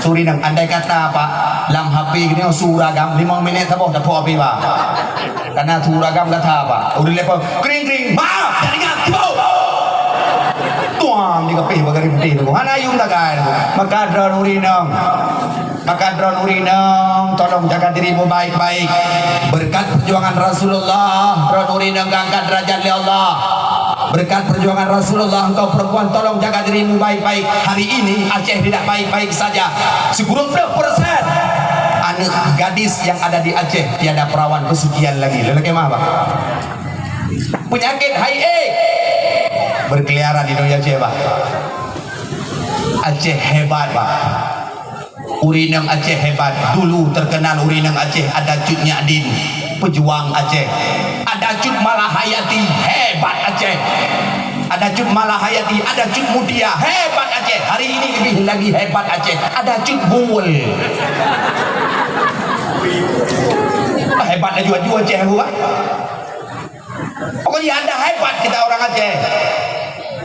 Ureuëng inong, andai kata, Pak, lam H P gini, su uragam, limong minit saboh, dapur api, Pak. Karena su uragam kata, Pak. Udah lepas, kring-kring, maaf, jaringan, sibuk. Tuam, di kepih, bagari putih tu. Hana yum dagai tu. Maka droen ureuëng inong. Maka droen ureuëng inong, tolong jaga dirimu baik-baik. Berkat perjuangan Rasulullah, droen ureuëng inong geuangkat derajat lé Allah. Berkat perjuangan Rasulullah, engkau perempuan tolong jaga dirimu baik-baik. Hari ini Aceh tidak baik-baik saja. Sepuluh persen anak gadis yang ada di Aceh tiada perawan kesucian lagi. Lelaki mah, Pak. Penyakit H I V berkeliaran di dunia Aceh, Pak. Aceh hebat, Pak. Ureuëng inong Aceh hebat. Dulu terkenal ureuëng inong Aceh ada Cut Nyak Din, pejuang Aceh. Ada Cut Malahayati, hebat Aceh. Ada Cut Malahayati, ada Cut Mutia, hebat Aceh. Hari ini lebih lagi hebat Aceh. Ada Cut Buwel. Hebat laju-laju Aceh aku, Pak. Pokoknya anda hebat kita orang Aceh.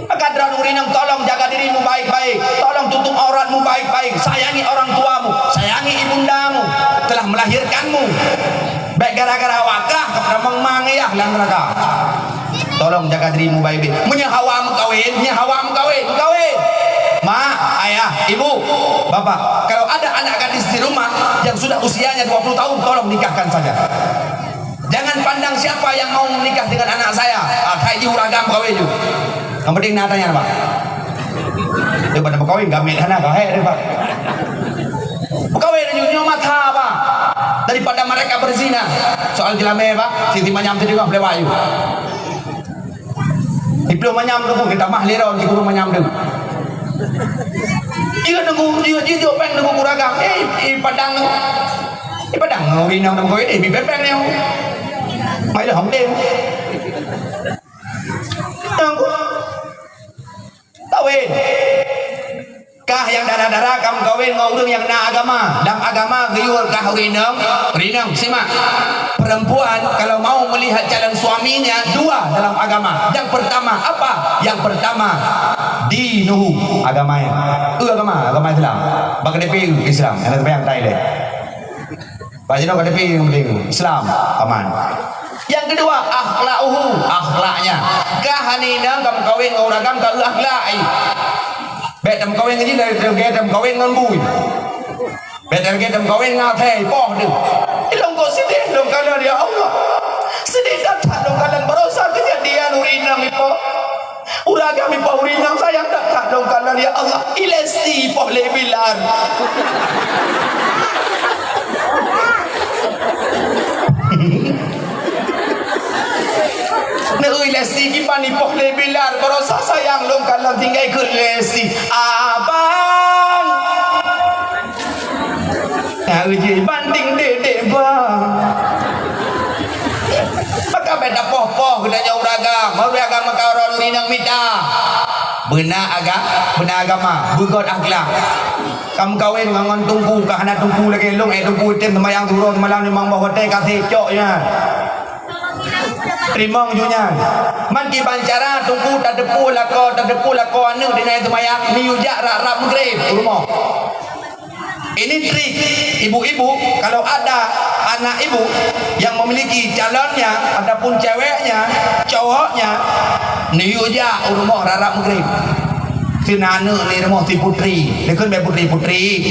Maka droen ureuëng inong tolong jaga dirimu baik-baik. Tolong tutup auratmu baik-baik. Sayangi orang tuamu. Sayangi ibundamu. Telah melahirkanmu. Baik gara-gara awak kah, kepada mang-mang ya, dalam neraka. Tolong jaga dirimu baik-baik. Meunyoe hawa meukawen, meunyoe hawa meukawen, meukawen. Mak, ayah, ibu, bapak, kalau ada anak gadis di rumah yang sudah usianya dua puluh tahun, tolong nikahkan saja. Jangan pandang siapa yang mau menikah dengan anak saya. Ah, hai ji uragam kawin ju. Yang penting nak tanya, Pak. Daripada berkawin, gamet hana kau, hai, Pak. Berkawin ju, nyoe mata, Pak. Daripada mereka berzina. Soal jelamé, Pak, sisi manyam tadi kau lewat ju. Di puluh manyam tu pun kita mah lero di puluh manyam tu. Iya nunggu, iya jijok peng nunggu kuragam. Eh, eh, padang tu. Eh, padang nunggu inang nunggu ini, eh, bibir peng ni. Mai dah hong deh. Nunggu. Kawin. Kah nyang dara-dara ka meukawen ngon ureuëng nyang na agama. Lam agama geuyue kah ureuëng inong, ureuëng inong, simak. Perempuan kalau mau melihat calon suaminya, dua dalam agama. Yang pertama apa? Yang pertama, dinuhu, agamanya. Eu agama, agama Islam. Bak K T P Islam, nyang na teupeuyang Thailand. Bak jinoe K T P nyang penting, Islam, aman. Yang kedua, akhlakuhu, akhlaknya. Kah hana inong ka meukawen ngon ureuëng agam ka eu akhlak, ai. Bék tameukawen ngon jih, lagée tameukawen ngon bui. Bék lagée tameukawen ngon asèe, poh deuh. Ilong kok sideh lôn kalon, ya Allah. Sideh that-that lôn kalon barosa keujadian ureuëng inong ipoh. Ureuëng agam ipoh ureuëng inong sayang that-that lôn kalon. Ya Allah, i Lesti poh lé Bilar. Neuh, i Lesti kiban i poh lé Bilar, baroesa sayang lôn kalon tinggai keu Lesti. Abang. Nah, uji banding dek-dek bang. Maka beda poh-poh geutanyoe ureueng agam, ureueng agam maka ureueng inong mita. Beuna agam, beuna agama, beugöt akhlak. Ka meukawen ngon teungku, ka hana teungku lagèe lôn, eh, teungku item seumayang suroh seumalam limong boh watèe ka sicok nyan. Teurimong ju nyan. Man kiban cara teungku tateupeue lakoe, tateupeue lakoe aneuk deungon seumayang, neuyue jak rab-rab Maghrib u rumoh. Ini trik ibu-ibu, kalau ada anak ibu yang memiliki calonnya ataupun ceweknya, cowoknya, neuyue jak u rumoh rab-rab Maghrib. Keu na aneuk ni rumoh si Putri. Dikheun bak Putri, Putri,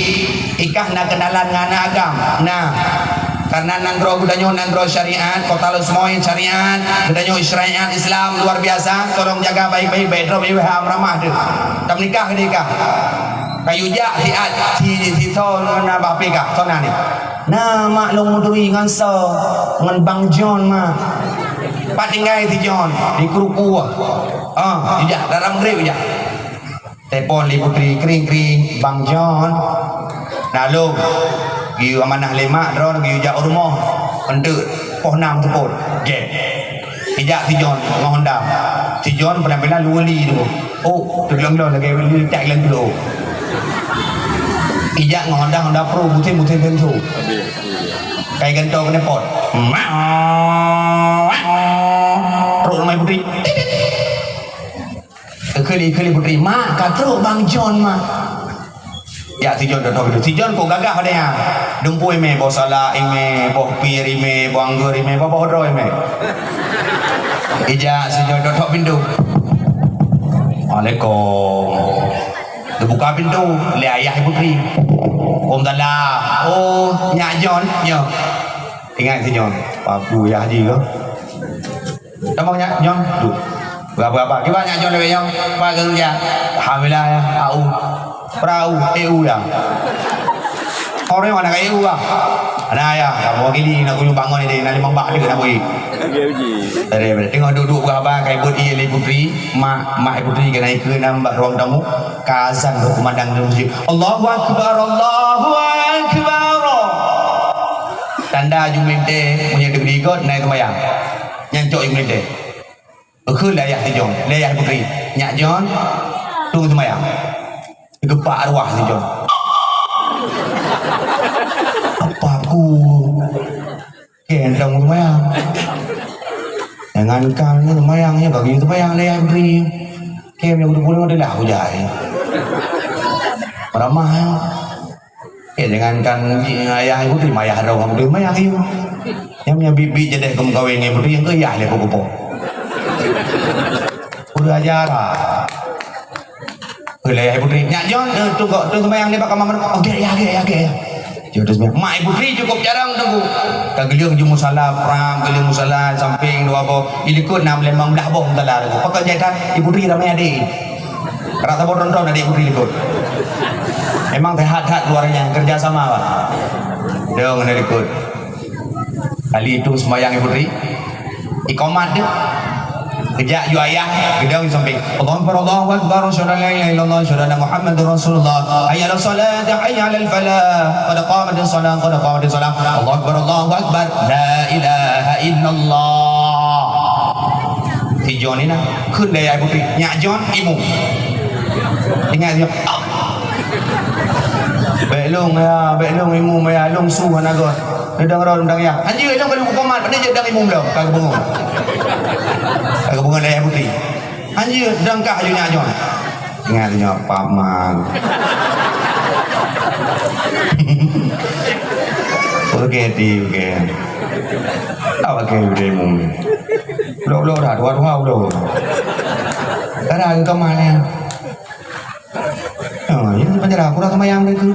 ikah na keunalan ngon aneuk agam? Nah, karena nanggroe geutanyoe nanggroe syariat, Kota Lhokseumawe syariat, geutanyoe syariat Islam luar biasa, tolong jaga baik-baik, baik droe, baik ham ramah deh. Tameunikah deh kah? Kayue jak siat, si, si Son ngon Abah P K, Son na ni. Na mak lôn meuturi ngon soe, ngon Bang John mah. Pat tinggai si John? Di Kruku. Ah, ijak, dalam grep ijak. Telepon lé Putri, kring-kring, "Bang John." "Na lôn." Geuyue amanah lé mak, droeneuh geuyue jak u rumoh. Enteuk poh nam teupot. Jép. Ijak si John ngon Honda. Si John peulan-peulan luwah li tu. Oh, teuglong-glong lagèe li cak ilang tu. Ijak ngon Honda, Honda Pro, musim-musim tentu. Kai gantoe keuneuk pot. Trok rumoh Putri. Keukeuli-keuli Putri, "Mak, ka trok Bang John, Mak." Ya, si John dah tahu. Si John kok gagah pada nyan. Dumpui mé, boh salak imé, boh pir imé, boh anggur imé, boh, boh droe imé. Ijak si John dah tok pintu. "Assalamualaikum." Dibuka pintu, lé ayah Putri. "Waalaikumsalam." "Oh, Nyak John, nyoe." Ingat si John, "Papu yah ji kah?" Tamong Nyak John, duek. Berapa-apa. Kiban Nyak John lewat nyoe, "Pak, keu kerja?" "Alhamdulillah, ya. A U." "Perahu, E U, ya." "Orang mana ka E U, ya?" "Ada, ya. Kamu gini, nak kunjung bangun ini, nak limong bak dia, nak bui." Tadi, tengok duduk berapa, kai buat iya lé Putri, mak, mak Putri kena ikut dalam ruang tamu, ka azan berkumandang dalam masjid. "Allahu Akbar, Allahu Akbar." Tanda ju meulintèe, meunyoe teubiet got, naik sembahyang. Nyan cok ju meulintèe. Kheun lé ayah si John, lé ayah Putri, "Nyak John, tueng seumayang." Geupak arwah si John. Apa aku? Kèe tueng seumayang. Jangankan seumayang, ya, bagi seumayang lé ayah Putri. Kèe nyang geupeue adalah hujai. Ramah, ya. Eh, jangankan ayah Putri, mayah droe Putri, mayah ayah. Nyang, nyang biet-biet jadeh keu meukawen ngon Putri, nyang keu ayah lé keu kupo. Udah aja lah. Keu ayah Putri, "Nyak John, eh, tu kok, tu sembahyang ni bak kamar mana?" "Oke, ya, oke, ya, oke, ya." Jom tu sembahyang. Mak Putri cukup jarang tunggu. Ka geuleueng ju musala, prang, geuleueng musala, samping dua boh. Di likot na limong blah boh musala tu. Pakon jai that, Putri ramai adik. Rata boh tonton adik Putri likot. Memang sehat-sehat keluarganya, kerja sama, Pak. Dia mengenai likot. Kali itu sembahyang Putri. Iqamat dia. Kejak ju ayah, geudong di samping. "Allahu Akbar, Allahu Akbar, asyhadu an la ilaha illallah, asyhadu anna Muhammadar Rasulullah. Hayya 'alas shalah, hayya 'alal falah. Qad qamatis shalah, qad qamatis shalah. Allahu Akbar, Allahu Akbar. La ilaha illallah." Si John ni nah, kheun lé ayah Putri, "Nyak John, imu." Ingat dia. "Bèk lôn ya, bèk lôn imu, maya lôn su hana got." Dia dang rot dang ya. "Anjir, lôn ka lôn komat, pada jeuet dang imu lôn." Ka geupeungon. Ka geupeungon lé ayah Putri. "Anjir, dang kah aju nyak John." Ingat nyoe paman. Oke, di, oke. Apa ke udah imu? Blok-blok dah, dua-dua blok. Kadang ke mana? Ha, ini penjara, kurang sembahyang dia tu.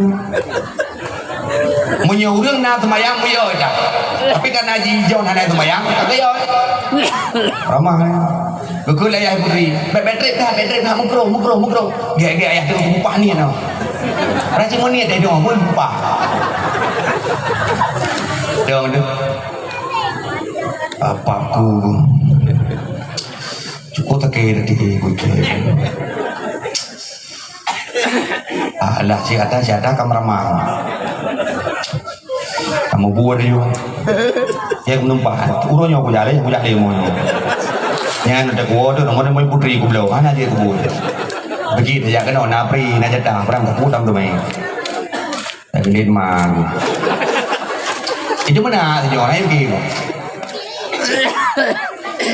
Meunyoe ureueng na sembahyang, buyôi dah. Tapi karena Haji John hana seumayang, tak kaya. Ramah ni. Beukheun lé ayah putri, "Bèk, bèk trép that, bèk trép that, meugroh, meugroh, meugroh." Gèt-gèt ayah teuh geupah niet nyoe. Racun meunie teuh dong, pun geupah. Dong tu. Apa ku? Cukup sakét hati ku. Alah, si ada, si ada kam ramah. Kamu buat dia. Ya, menumpah. Urus nyoe aku jaleh, aku jaleh mau nyoe. Nyan ada kuah tu, nama nama putri ku belum. Mana dia kubur? Begitu ya, kena na pri, na jatah, perang kaput tam tu main. Tapi dia mah. Itu mana tu, John? Ayo, pergi.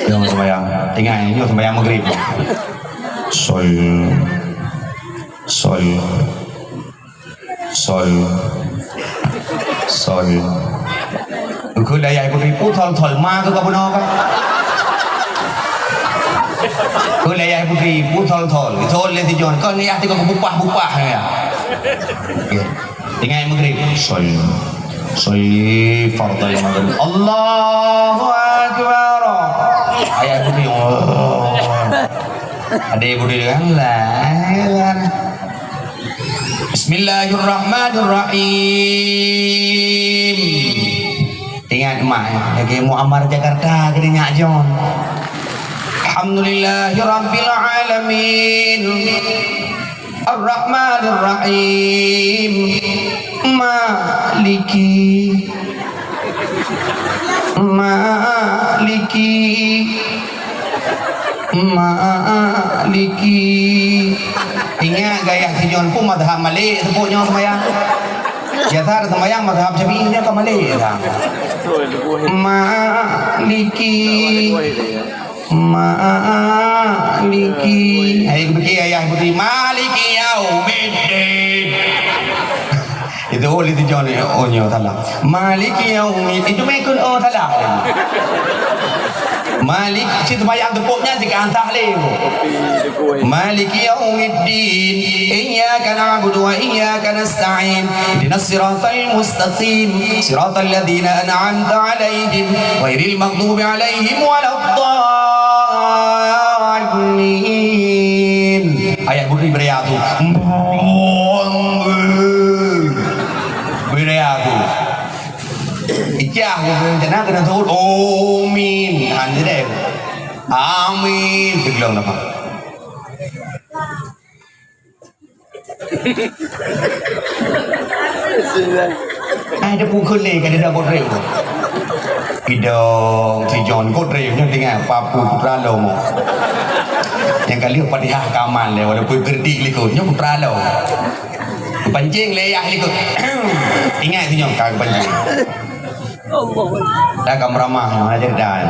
Nyoe sembahyang. Ingat, nyoe sembahyang maghrib. Sol. Sol. Sol. Sol. Keu dayah ibu ibu, sol, sol. Ma keu kabu noe ka. Keu dayah ibu ibu, sol, sol. Sol lé si John. Kon yah tiga bupah-bupah ya. Okey. Ingat maghrib. Sol. Sholli fardal maghrib. Allahu Akbar. Ayah ibu ibu. Oh. Ada ibu ibu kan? Lah. Bismillahirrahmanirrahim. Ingat mak, lagi Muammar Jakarta kena ingat John. Alhamdulillahirabbil alamin. Arrahmanirrahim. Maliki. Maliki. Maliki. Ingat gaya si John pun mazhab Malik sebut nyoe sembahyang. Biasa ada sembahyang mazhab Syafi'i nyoe ka Malik dah. Maliki. Maliki. Hai, fikir ayah putri. Maliki yaumiddin. Itu oh, itu John, oh, nyoe salah. Maliki yaumid-, itu mengikut, oh, salah. Malik, si sembahyang tepuk nyan, si kan sah lé. Maliki yaumiddin. Iyyaka na'budu wa iyyaka nasta'in. Ihdinas siratal mustaqim. Siratal ladzina an'amta 'alaihim, ghairil maghdubi 'alaihim waladdallin. Ayah putri beri aku. Beri aku. Ijah aku rencana kena sebut. Amin. Ha, ni deh. Amin. Tegelong nama. Ai, dia pukul ni, kan dia dah botrek. Idong, si John botrek, nyoe tinggai, papu putra lom. Nyang kali Fatihah kaman dia, walaupun gerdik likot, nyoe putra lom. Pancing lé yah likot. Ingat si nyoe, ka pancing. Dah ka meuramah, mana cerita.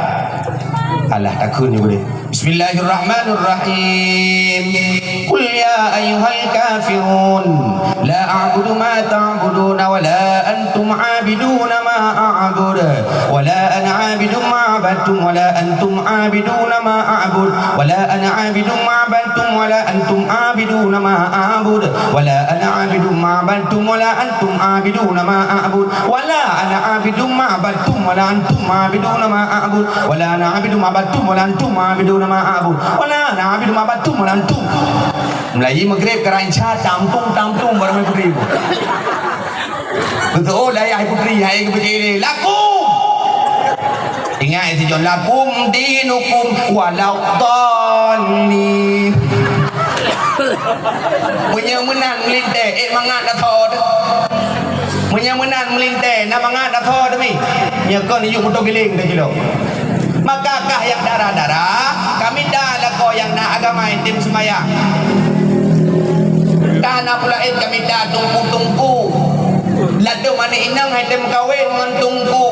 Alah, takheun je boleh. Bismillahirrahmanirrahim. Qul ya ayyuhal kafirun, la a'budu ma ta'buduna wa la antum 'abiduna ma a'bud, wa la ana 'abidun ma 'abadtum wa la antum 'abiduna ma a'bud, wa la ana 'abidun ma 'abadtum wa la antum 'abiduna ma a'bud, wa la ana 'abidun ma 'abadtum wa la antum 'abiduna ma a'bud. Wala ana 'abidun ma 'abadtum, wala antum 'abiduna ma a'bud. Wala ana 'abidun ma 'abadtum, wala antum 'abiduna ma a'bud. Wala ana 'abidun ma 'abadtum, wala antum. Meulayeue Maghrib ka rancak tampung-tampung barang putri. Beutôi, oh, dayah putri, hai geupike lé. Lakum. Ingat, eh, si John, lakum dinukum waladdallin. Meunyoe meunan meulintèe, eh, mangat dah tho teuh. Meunyoe meunan meulintèe, na mangat dah tho teuh mi. Nyoe kon yue moto giling teuh jilong. Maka kah nyang dara-dara, kami dah lakoe nyang na agama item seumayang. Kah na peulaén kami dah tungku-tungku. Ladôm aneuk inong hai tem kawen ngon tungku.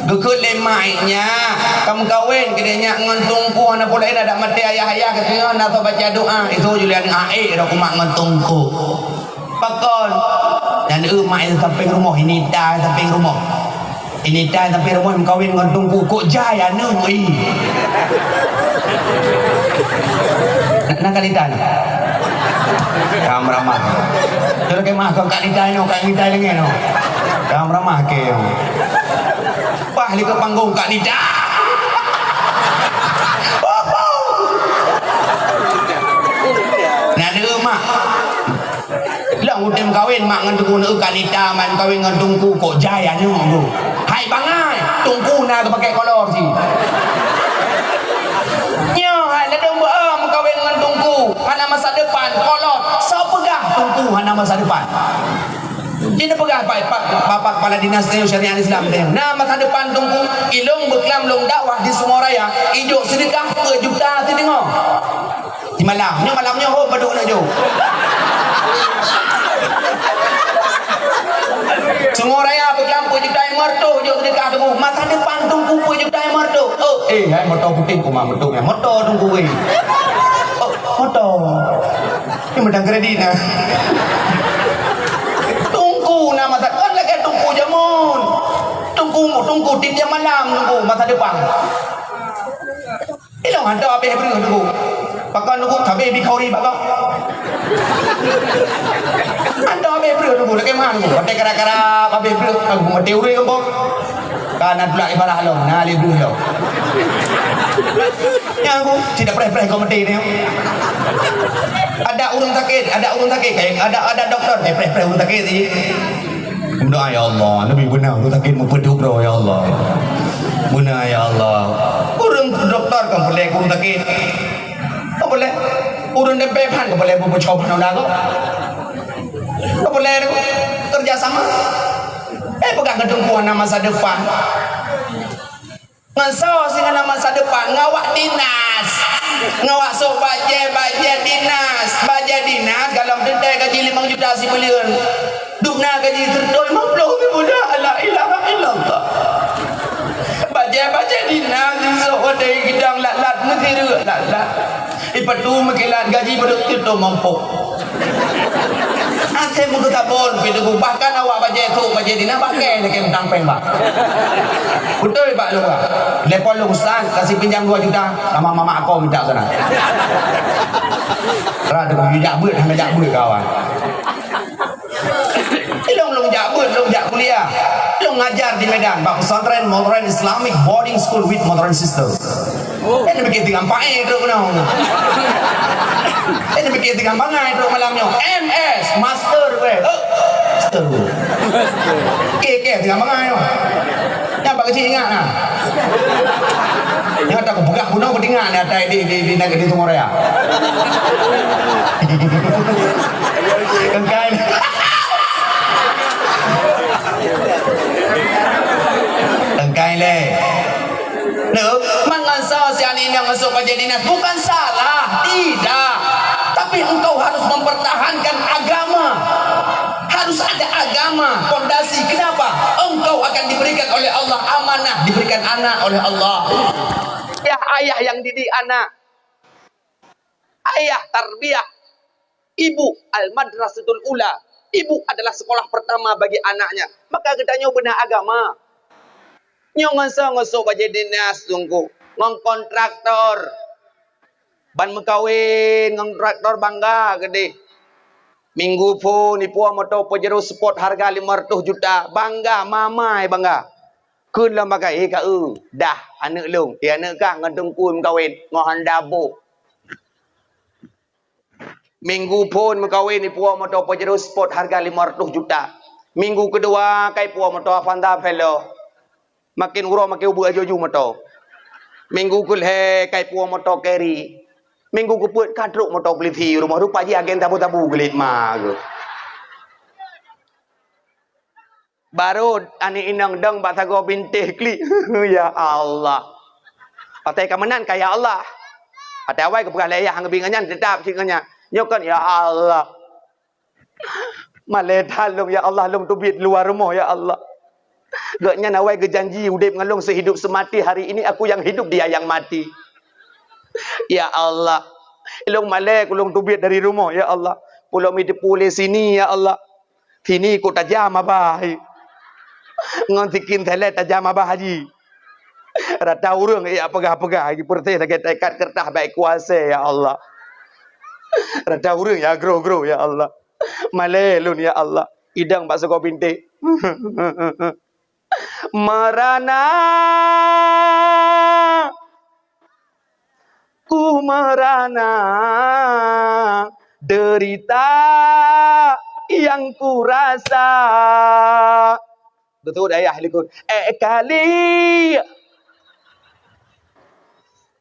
Geukheun lé mak nyak, ka meukawen keudeh nyak ngon tungku, hana peue laén adak maté ayah-ayah, geutanyoe na soe baca doa, isu julian aé dak umat ngon tungku. Pakon? Nyan eu mak nyang sampéng rumoh, ini tai sampéng rumoh. Ini tai sampéng rumoh meukawen ngon tungku, kok jai aneuk, ih. Na, na kalita na. Ka meuramah. Coba keu mah, kau kalita nyoe, kalita deungon nyoe. Ka meuramah keu. Ahli ke panggung Kak Nita. Nah, deuh, Mak. Lôn udeb kawin, Mak, ngon Teungku, neu Kak Nita, man kawin ngon Teungku, kok jai aneuk tu. Hai bangai, Teungku na geupakai kolor si. Nyoe hai ladôm beuo meukawen ngon Teungku, hana masa depan, kolot. Soe peugah Teungku hana masa depan? Jih neupeugah Pak, Pak, Bapak Kepala Dinas Teuh Syariat Islam teuh. Na masa depan Teungku, ilong beuklam lôn dakwah di Sungai Raya, ijok seudeukah peuet juta sideungoe. Di malam, nyoe malam nyoe hom padum neujok. Sungai Raya beuklam peuet juta lima ratus jok seudeukah Teungku. Masa depan Teungku peuet juta lima ratus. Oh, eh, hai moto putih koma moto, moto Teungku weh. Oh, moto. Ni meudan kredit nah. Teungku na masa kon lagèe Teungku jameun. Teungku, Teungku tiep-tiep malam Teungku masa depan. Ilong hantom habéh breuh Teungku. Pakon Teungku habéh bikori bak kong. Hantom habéh breuh Teungku, lagèe meuhan Teungku. Watèe karap-karap habéh breuh, Teungku maté ureueng kong. Ka na tulak ibarat lom, na lé breuh lom. Nyan Teungku, cit preh-preh kong maté nyoe. Ada ureueng sakét, ada ureueng sakét, ada, ada doktor, eh, preh-preh ureueng sakét si. Meudoa, "Ya Allah, neubi beuna ureueng sakét meupeudeuh droe, ya Allah. Beuna, ya Allah." Ureueng doktor kan peureulèe ureueng sakét. Kan peureulèe ureueng dempé phan kan peureulèe beupeucok phan undang kok. Kan peureulèe kerja sama. Eh, peugah ngon Teungku hana masa depan. Ngon soe si hana masa depan? Ngon awak dinas. Ngon awak sôk bajèe-bajèe dinas. Bajèe dinas galom teuntèe gaji limong juta sibuleuen. Dum na gaji sireutoh limong ploh sibuleuen. La ilaha illallah. Bajèe-bajèe dinas sisôk watèe gidang lat-lat meusireuk lat-lat. Ipatu meukilat gaji beudôk teutoe mampôk. Akhé meukeusabon pih Teungku, bahkan awak bajèe trok bajèe dinas pakai lagèe meutampan bah. Beutôi bak lôn bah. Telepon lôn, "Ustaz, kasi pinjam dua juta." Sama mamak aku minta sana. Rada Teungku jak beuet, hana jak beuet kawan. Ilong lôn jak beuet, lôn jak kuliah. Lôn ngajar di Medan, bak pesantren Modern Islamic Boarding School with Modern Sister. Eh, neupiké tinggai paéh trok keunoe. Eh, neupiké tinggai bangai trok malam nyoe. M S, master weh. Eh, master weh. Oke, oke, tinggai bangai nyoe. Nyan bak keuchik ingat nah. Nyan ata kupeugah bunoe keutinggai nah, atai di, di, di, di, di Sungai Raya. Engkai. Engkai lé. Loh, mangat soe si aneuk inong masuk bajèe dinas bukan salah, tidak. Tapi engkau harus mempertahankan agama. Harus ada agama, fondasi. Kenapa? Engkau akan diberikan oleh Allah amanah, diberikan anak oleh Allah. Ya, ayah yang didik anak. Ayah tarbiyah, ibu al-madrasatul ula. Ibu adalah sekolah pertama bagi anaknya. Maka geutanyoe beuna agama. Nyoe ngon soe, ngon sôk bajèe dinas Teungku, ngon kontraktor. Ban meukawen ngon kontraktor bangga keudéh. Minggu phôn ipuwoe moto Pajero Sport harga lima ratus juta. Bangga, mamai bangga. Kheun lam bagai, "Eh, Kak, eu, dah aneuk lôn, eh, aneuk kah ngon Teungku meukawen, ngon Honda boh." Minggu phôn meukawen ipuwoe moto Pajero Sport harga lima ratus juta. Minggu keudua ka ipuwoe moto Avanza Veloz. Makin uroe makin ubeut laju moto. Minggu keulhèe ka ipuwoe moto Carry. Minggu keupeuet ka trok moto Clio rumoh, rupa jih agen tabu-tabu geulet ma geuh. Barô aneuk inong dong bak sagoe bintéh klik. Ya Allah. Watèe ka meunan ka ya Allah. Watèe awai geupeugah lé yah ngon bi ngon nyan, teutap cit ngon nyan. Nyoe kon ya Allah. Malèe that lôn ya Allah, lôn teubiet luwa rumoh ya Allah. Gobnyan awai geujanji udép ngon lôn seuhidup seumati, hari ini aku yang hidup, dia yang mati. Ya Allah. Lôn malèe keu lôn teubiet dari rumoh ya Allah. Pulo mi teupeu lé sini ya Allah. Sini kok tajam abah. Ngon sikin thèlèt tajam abah haji. Rata ureueng jak peugah-peugah, jipeureuséh lagèe taikat keureutah bak kuasée, ya Allah. Rata ureueng jak groe-groe, ya Allah. Malèe lôn, ya Allah. Idong bak sagoe bintéh. Merana, ku merana, derita yang ku rasa. Beutôi ayah likot. Eh, kali.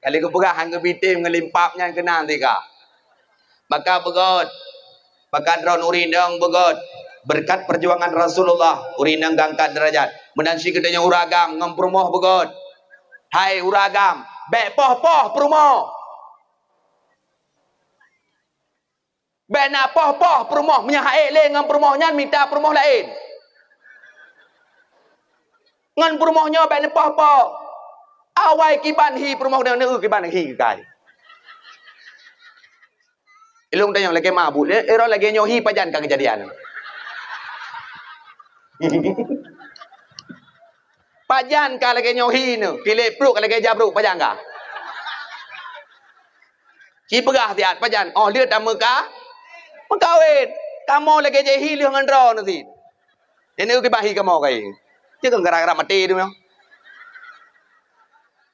Kali geupeugah han geubitem ngon limpap nyan keunan tika. Maka beugöt, maka droen ureueng inong beugöt. Beureukat peujuangan Rasulullah, ureueng inong geuangkat deurajat. Meunan cit geutanyoe ureueng agam ngon peurumoh beugöt. Hai ureueng agam, bèk poh-poh peurumoh. Bèk na poh-poh peurumoh, meunyo han ék lé ngon peurumoh nyan mita peurumoh laén. Ngon peurumoh nyoe bèk neupoh-poh. Awai kiban hi peurumoh nyoe, neu kiban hi keukai. Ilôn tanyong lagèe mabuk, eh, ero lagèe nyoe hi pajan ka keujadian. Pajan ka lagèe nyoe hi neu, kilé pruet ka lagèe jabrok pajan ka. Ci peugah siat pajan, oh lheueh tameuka, meukawen. Kamoe lagèe jih hi lheueh ngon droeneuh cit. Nyan kiban hi kamoe kai. Cit keu gara-gara maté tu nyoe.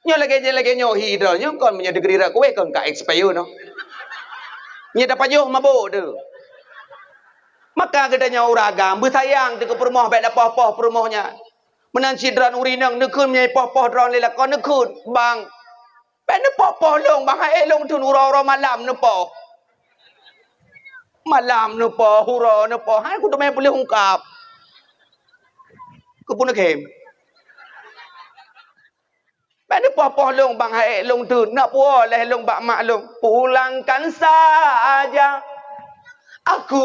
Nyoe lagèe jih lagèe nyoe hi droeneuh nyoe kon meunyoe degree rot kuweh kon ka expire noh. Nyoe tapajoh mabök tu. Maka geutanyoe ureueng agam beusayang teuh keu peurumoh bèk tapoh-poh peurumoh nyan. Meunan cit droen ureueng inong neukheun meunyoe poh-poh droen lé lakoe neukheun, bang. Bèk neupoh-poh lôn, bang, han ék lôn thon uroe-uroe malam neupoh. Malam neupoh, uroe neupoh, hai kuteumé puléh ungkab. Keupeue neukhém? Bèk neupoh-poh lôn, bang, han ék lôn thon, neupuwoe lé lôn bak mak lôn. Pulangkan saja aku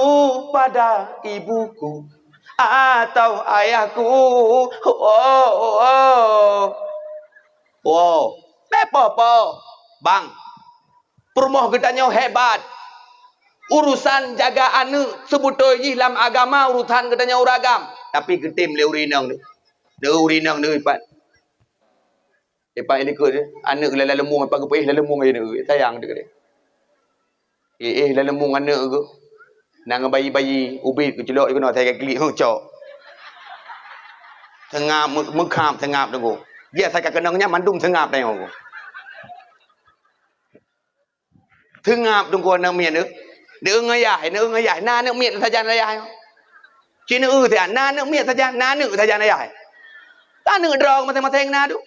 pada ibuku atau ayahku. Oh, oh, oh. Wow, bèk poh-poh. Bang, peurumoh geutanyoe hebat. Urusan jaga aneuk seubeutôi jih lam agama urusan geutanyoe ureueng agam. Tapi geutem lé ureueng inong nyoe. Lé ureueng inong nyoe ipat. Ipat likot nyoe. Aneuk lam laleumbong ipat geupeugah laleumbong nyoe. Sayang teuh. Eh, eh, laleumbong aneuk geuh. Na ngon bayi-bayi, ubit geuculok jih keunoe, asai ka klik, huh, cok. Seungab, meu-, meukhab seungab teungku. Dia asai ka keunong nyan mandum seungab tanyoe. Seungab teungku aneuk miet nyoe. Neu ngon yah, neu ngon yah. Na aneuk miet sajan ayah nyoe. Cit neu sajan, na aneuk miet sajan, na aneuk sajan ayah. Ka aneuk droe maséng-maséng na tu.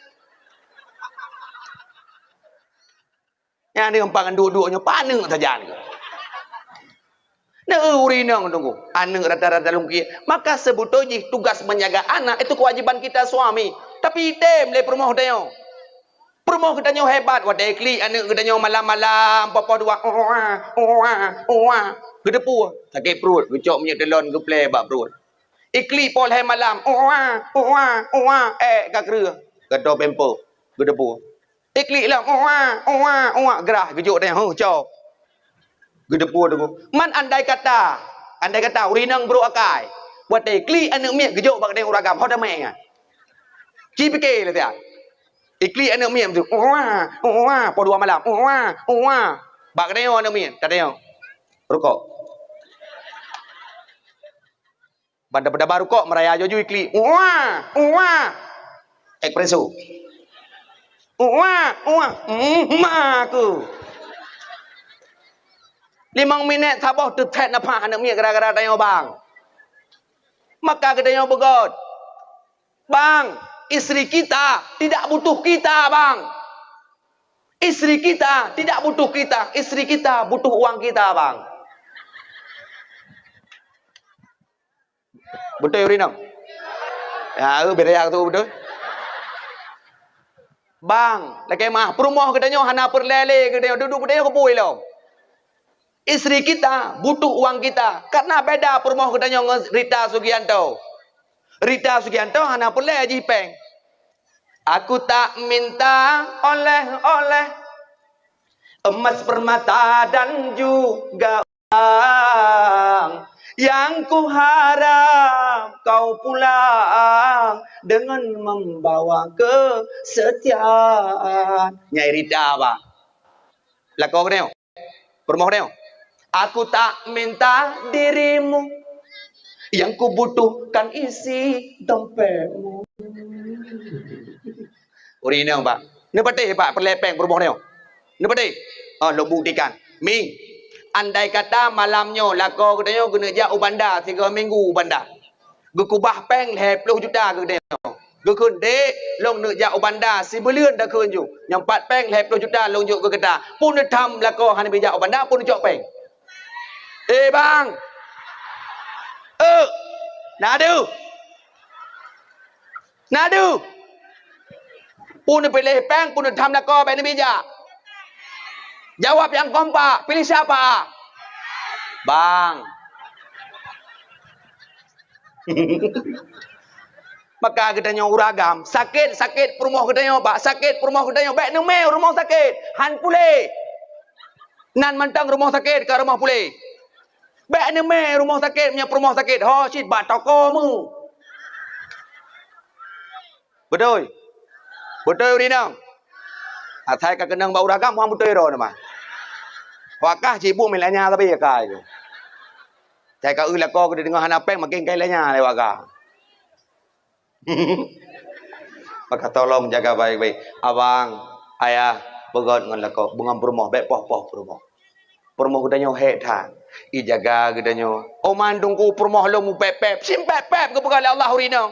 Nyan deuh empat ngon duek-duek nyoe paneuk sajan. Neu ureueng inong teungku, aneuk rata-rata lungkie. Maka seubeutôi jih tugas menjaga anak itu kewajiban kita suami. Tapi item lé peurumoh tanyoe. Peurumoh geutanyoe hebat, watèe iklik aneuk geutanyoe malam-malam, poh-poh dua, uwa, uwa, uwa. Geuteupue, sakét pruet, geucok minyeuk teulon geuplè bak pruet. Iklik poh lhèe malam, uwa, uwa, uwa, eh, ka kreueh. Geutoe pamper, geuteupue. Iklik lom, uwa, uwa, uwa, grah, geujok tanyoe, huh, cok. Geuteupue teungku. Man andai kata, andai kata ureueng inong brok akai, watèe iklik aneuk miet geujok bak tanyoe ureueng agam, ho tamè nyan. Ci pike lé siat. Iklik aneuk miet tu, uwa, uwa, poh dua malam, uwa, uwa. Bak tanyoe aneuk miet, tatanyong. Rukok. Ban daba-daba rukok meuraya jaju iklik. Uwa, uwa. Espresso. Uwa, uwa. Mm, ma aku. Limong minèt saboh teuthèt nafah aneuk miet gara-gara tanyoe bang. Maka geutanyoe beugöt. Bang, istri kita tidak butuh kita, bang. Istri kita tidak butuh kita. Istri kita butuh uang kita, bang. Beutôi ureueng inong? Ya, eh, beda ya tu beutôi. Bang, lakèe meu'ah, peurumoh geutanyoe hana peureulèe lé geutanyoe, duek-duek geutanyoe keu bui lom. Istri kita butuh uang kita. Karena beda peurumoh geutanyoe ngon Rita Sugianto. Rita Sugianto hana peureulèe jih pèng. Aku tak minta oleh-oleh emas permata dan juga uang. Yang kuharap kau pulang dengan membawa kesetiaan. Nyai Rita, bang. Lakoe geutanyoe. Peurumoh geutanyoe. Aku tak minta dirimu, yang kubutuhkan isi dompetmu. Ureueng inong, Pak. Neupatéh, Pak, peureulèe péng peurumoh nyoe. Neupatéh. Oh, lôn buktikan. Mi, andai kata malam nyoe lakoe geutanyoe keuneuk jak u banda sigoe minggu u banda. Geukubah péng lhèe plôh juta keu geutanyoe. Geukheun, "Dek, lôn neuk jak u banda sibuleuen takheun ju. Nyang pat péng lhèe plôh juta lôn jok keu gata." Peue neutham lakoe hana bijak u banda, peue neucok péng? Eh, bang! Eh! Na deuh! Na deuh! Peue neupiléh péng, peue neutham lakoe, bèk neubijak. Jaweueb nyang kompak, piléh siapa? Bang. Maka geutanyoe ureueng agam, sakét-sakét peurumoh geutanyoe, Pak, sakét peurumoh geutanyoe, bèk neumè u rumoh sakét, han puléh. Nan mantong rumoh sakét ka rumoh puléh. Bèk neumè rumoh sakét, meunyoe peurumoh sakét, ho cit bak toko meu. Beutôi? Beutôi ureueng inong? Asai ka keunong bak ureueng agam, han beutôi droe teuma. Wakah cibuk milanya sabe ka itu. Asai ka eu lakoe geudeungoe hana péng, makin ka ilanya lé wakah. Maka tolong jaga baik-baik. Abang, ayah, beugöt ngon lakoe, beungon peurumoh, bèk poh-poh peurumoh. Peurumoh geutanyoe hék that. Ijaga geutanyoe. Oman teungku peurumoh lôn mupép-pép. Simpép-pép geupeugah lé Allah ureueng inong.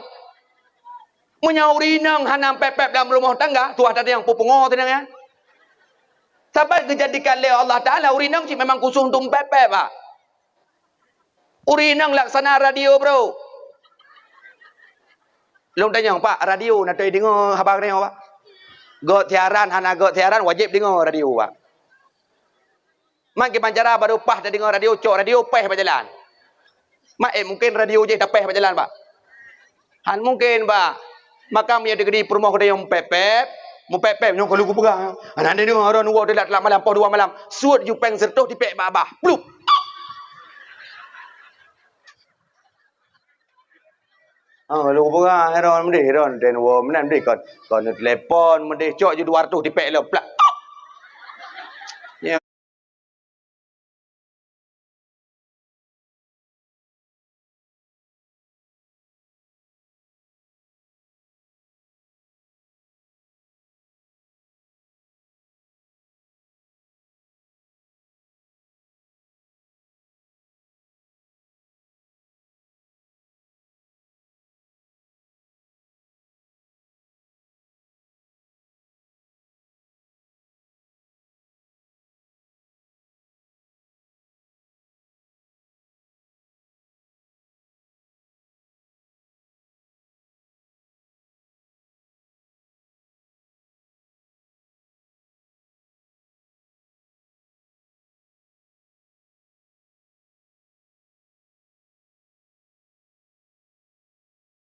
Meunyoe ureueng inong hana pép-pép lam rumoh tangga, tuha that nyang peupungo teuh nyan. Sabab geujadikan lé Allah Taala ureueng inong cit memang khusos untuk pép-pép, Pak. Ureueng inong laksana radio, bro. Lôn tanyong, Pak, radio na toe deungoe haba geutanyoe, Pak? Göt siaran, hana göt siaran, wajéb deungoe radio, Pak. Man kiban cara barô paih tadeungoe radio, cok radio, paih bak jalan. Mak, eh, mungken radio jih tapéh bak jalan, Pak? Han mungken, Pak. Maka meunyoe teukeudi peurumoh geutanyoe mupép-pép, mupép-pép, nyoe ka lôn kupeugah. Hana deungoe, ron woe teulat-teulat malam, poh dua malam. Suet ju péng siratoh tipék bak babah. Plup! Ah, lôn kupeugah, ron meudeh, ron, den woe meunan meudeh, kon, kon telepon meudeh, cok ju dua ratus tipék lom. Plak! Ya.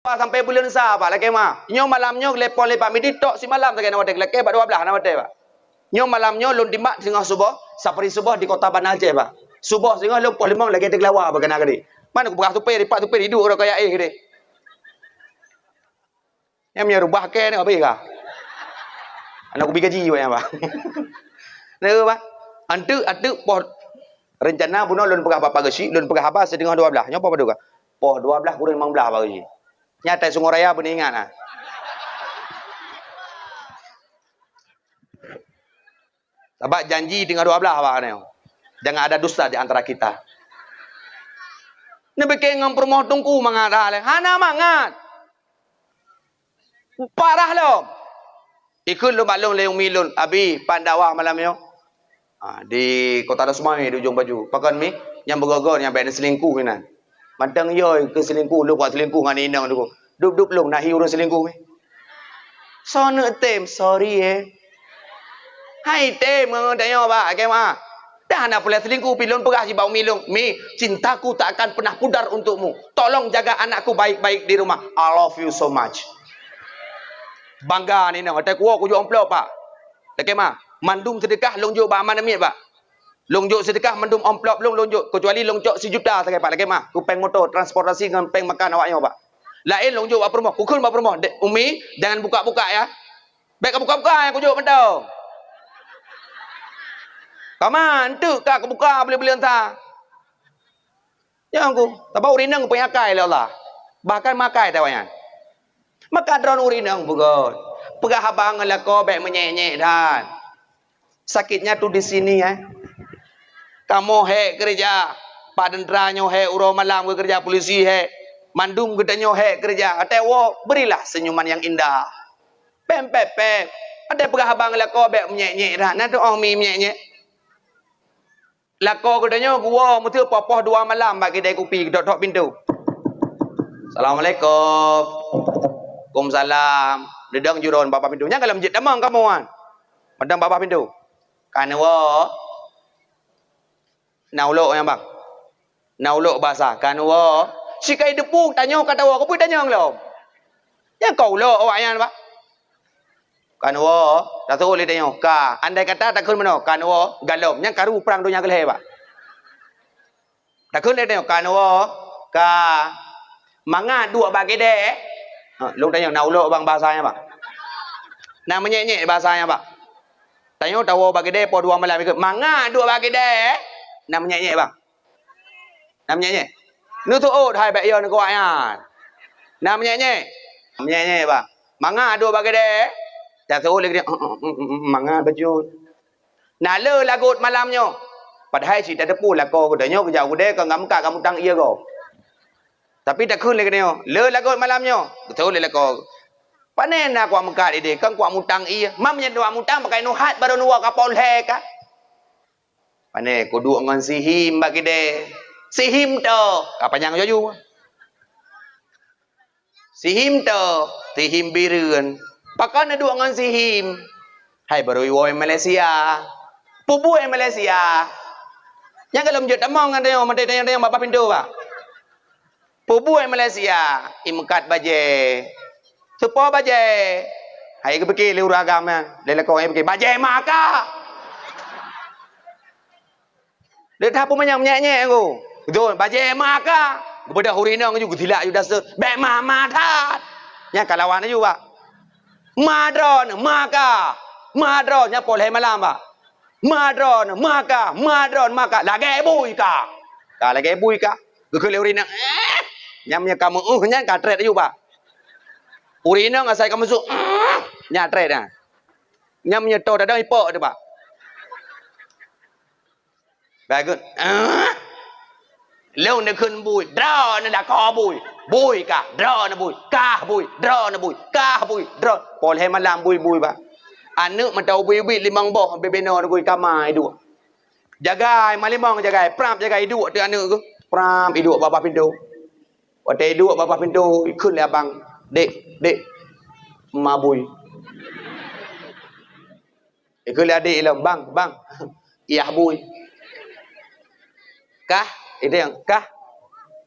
Sampai buleuen sa, Pak, lakèe meu'ah. Nyoe malam nyoe telepon lé Pak Midi, tok simalam sagai na watèe, lakèe bak dua blaih na watèe, Pak. Nyoe malam nyoe lôn timbak singoh suboh, safari suboh di kota Banda Aceh, Pak. Suboh singoh lôn poh limong lagèe teugeulawa bak keunan geude. Man kupeugah supir, Pak supir iduek rot kaya éh geude. Nyan meunyoe rubah kèe nyoe habéh ka. Aneuk kubi gaji awak nyan, Pak. Nyoe, Pak. Anteuk, anteuk poh rencana bunoe lôn peugah Bapak Geuchik, lôn peugah haba sideungoh dua blaih. Nyoe poh padum ka? Poh dua blaih kureueng limong blaih, Pak Geuchik. Nyan tai Sungai Raya beuneuingat, ah. Sabab janji teungoh dua blaih awak nyoe. Jangan ada dusta di antara kita. Neupiké ngon peurumoh teungku mangat dah lé. Hana mangat. Parah lom. Ikheun lôn bak lôn lé umi lôn, "Abi, pat dakwah malam nyoe?" Ha, di Kota Dasmai, di Ujong Baju. Pakon mi? Nyang beugoe-goe nyang bèk neuselingkuh inan. Mantong yo keu selingkuh, lôn buet selingkuh ngon inong tu. Dup-dup lôn nahi ureueng selingkuh mi. Soe neuk tem, sorry eh. Hai tem ngon tanyoe bak kemah. Dah hana peureulèe selingkuh, pi lôn peugah cit bak umi lôn, "Mi, cintaku tak akan pernah pudar untukmu. Tolong jaga anakku baik-baik di rumah. I love you so much." Bangga ni nang, atai kuwoe kujok amplop, Pak. Lakèe mah, mandum seudeukah lôn jok bak aman miet, Pak. Lôn jok seudeukah mandum amplop lôn, lôn jok, keucuali lôn cok sijuta sagai, Pak, lakèe mah. Keu pèng moto, transportasi ngon pèng makan awak nyoe, Pak. Laén lôn jok bak peurumoh, kukheun bak peurumoh, "Dek, Umi, jangan buka-buka ya." Bèk kabuka-buka nyang kujok mantong. Kaman, enteuk ka kubuka buleuen-buleuen sa. Nyang ku, sabab ureueng inong geupeuingat akai lé Allah. Bahkan meuakai teuh awaknyan. Maka droeneuh ureueng inong beugöt, peugah haba ngon lakoe bèk meunyèk-nyèk that. Sakitnya tu di sini, eh. Kamoe hék keureuja, pak teuntra nyoe hék, uroe malam geukeureuja, polisi hék, mandum geutanyoe hék keureuja. Watèe woe, berilah senyuman yang indah. Pèm, pèm, pèm. Watèe peugah haba ngon lakoe bèk meunyèk-nyèk that. Na teuh óh mi meunyèk-nyèk. Lakoe geutanyoe geuwoe meuteumé poh-poh dua malam bak keude kupi, geutok-tok pintoe. "Assalamualaikum." "Waalaikumsalam." Deudong jurôn babah pintoe. Nyan ka lom jeuet tamong kamoe nyan. Mantong babah pintoe. "Ka neuwoe?" "Na ulok nyan, Bang." "Na ulok basa, ka neuwoe?" Sikai deupue tanyoe ka tawoe, keupeue tanyong lom? Nyan ka ulok awaknyan, Bang. "Ka neuwoe?" Taseuôt lé tanyoe, "Ka." Andai kata takheun meunoe, "Ka neuwoe?" Galom, nyan karu prang donya keu lhèe, Bang. Takheun lé tanyoe, "Ka neuwoe?" "Ka." "Mangat duek bak keude?" Ha, lôn tanyong, "Na ulok, Bang, basa nyan, Bang?" Na meunyèk-nyèk basa nyan, Bang. Tanyoe tawoe bak keude poh dua malam ikot, "Mangat duek bak keude?" Na meunyèk-nyèk, Bang. Na meunyèk-nyèk. Neuseuôt hai bèk yo neukeuwak nyan. Na meunyèk-nyèk. Meunyèk-nyèk, Bang. "Mangat duek bak keude?" Taseuôt lé keude, "Mangat bacut." Na le lagot malam nyoe. Padahai cit tateupeue lakoe geutanyoe geujak u keude kon ka meukat ka mutang ie gob. Tapi takheun lé geutanyoe, le lagot malam nyoe. Geuteupeue lé lakoe. Pane na kuwak meukat ideh, kon kuwak mutang ie. Mam nyan kuwak mutang pakai nuhat barô neuwoe ka poh lhèe ka. Pane kuduek ngon sihim bak keude. Sihim toh, ka panyang laju. Sihim toh, sihim bireuen. Pakon neuduek ngon sihim? Hai barô iwoe Malaysia. Peue buet Malaysia? Nyang ka lom jeuet tamong ngon tanyoe, meutai tanyong-tanyong babah pintoe, Pak. Peue buet Malaysia? Imeukat bajèe. Soe po bajèe? Hai geupike lé ureueng agam nyan, lé lakoe hai geupike, "Bajèe ma ka." Lé that peue manyang meunyèk-nyèk ngon. Beutôi, "Bajèe ma ka." Geubeudôh ureueng inong laju geusilak laju daseu. "Bèk ma-ma that." Nyan ka lawan laju, Pak. "Ma droeneuh, ma ka. Ma droeneuh." Nyan poh lhèe malam, Pak. "Ma droeneuh, ma ka. Ma droeneuh, ma ka. Lagèe bui ka." Ka lagèe bui ka. Geukheun lé ureueng inong. "Eh." Nyan meunyoe ka meu-eh nyan ka trét laju, Pak. Ureueng inong asai ka meusuk. "Eh." Nyan trét nyan. Nyan meunyoe toe dadong ipok teuh, Pak. Bagus. Ah! Lôn neukheun bui, droeneuh lakoe bui. Bui kah, droeneuh bui. Kah bui, droeneuh bui. Kah bui, droeneuh. Poh lhèe malam bui-bui, Pak. Aneuk mantong ubit-ubit limong boh, bibinoe neugui kama iduek. Jagai, ma limong jagai, prap jagai iduek teuk aneuk geuh. Prap iduek babah pintoe. Watèe iduek babah pintoe, ikheun lé abang, "Dek, dek, ma bui." Ikheun lé adék lom, "Bang, bang, yah bui." "Kah?" Idéh, "Kah?"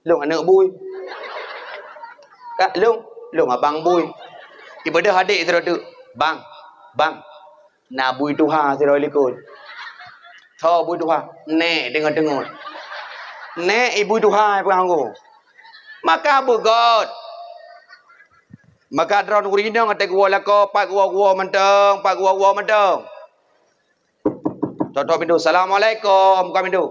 "Lôn aneuk bui." "Kah lôn?" "Lôn abang bui." Ibeudôh adék sidroe teuk, "Bang, bang, na bui tuha sidroe likot." "Tho bui tuha?" "Nèk teungoh-teungoh." "Nèk i bui tuha i peugah ngon." Maka beugöt. Maka droeneuh ureueng inong watèe geuwoe lakoe, pat geuwoe-geuwoe mantong, pat geuwoe-geuwoe mantong. Tok-tok pintoe, "Assalamualaikum," buka pintoe.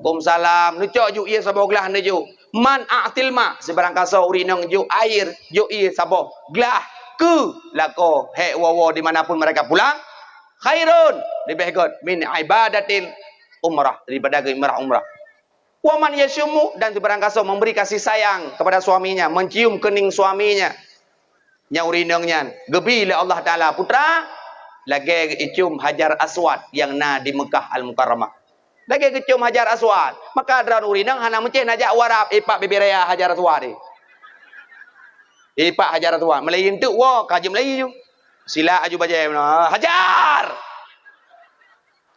"Waalaikumsalam." Neucok ju ie saboh glah neujok. "Man a'til ma," sibarang kasoe ureueng inong jok air, jok ie saboh glah keu lakoe hék woe-woe di mana pun mereka pulang, "khairun," leubeh göt, "min ibadatil umrah," daripada geuimeurah umrah. "Wa man yasyummu," dan sibarang kasoe memberi kasih sayang kepada suaminya, mencium kening suaminya. Nyang ureueng inong nyan geubi lé Allah Taala putra lagèe geucium Hajar Aswad nyang na di Meukah Al-Mukarramah. Lagèe geucium Hajar Aswad, maka droeneuh ureueng inong hana meucéh neujak u Arab, ipak bibée raya Hajar Aswad. Ipak Hajar Aswad, meulayeue teuk woe, ka jeuet meulayeue ju. Silak aju bajèe, "Hajar!"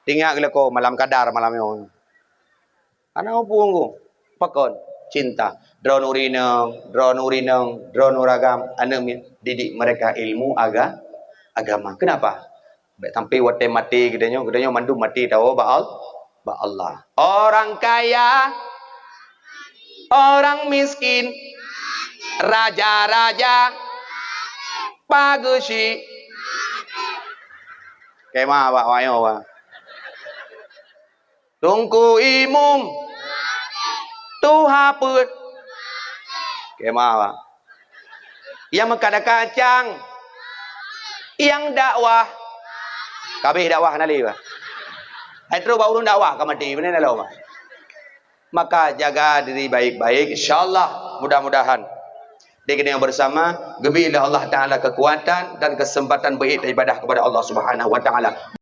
Teuingat geuh lakoe malam Qadar malam nyoe. Hana muphom geuh. Pakon? Cinta. Droeneuh ureueng inong, droeneuh ureueng inong, droeneuh ureueng agam, aneuk miet, didik mereka ilmu aga-, agama. Kenapa? Bèk sampai watèe maté geutanyoe, geutanyoe mandum maté tawoe bak Al-, bak Allah. Orang kaya, orang miskin, raja-raja, pageusyi. Kema bak wayoe, Bang. Teungku Imum. Tuha peuet. Kema, Bang. Nyang meukat-kat cang. Nyang dakwah. Ka abéh dakwah na lé, bah. Hai trok bak ureueng dakwah ka maté, beuna na lom, bah. Maka jaga diri baik-baik, insya Allah, mudah-mudahan di keunong bersama geubri lé Allah Taala kekuatan dan kesempatan beribadah kepada Allah Subhanahu wa Taala.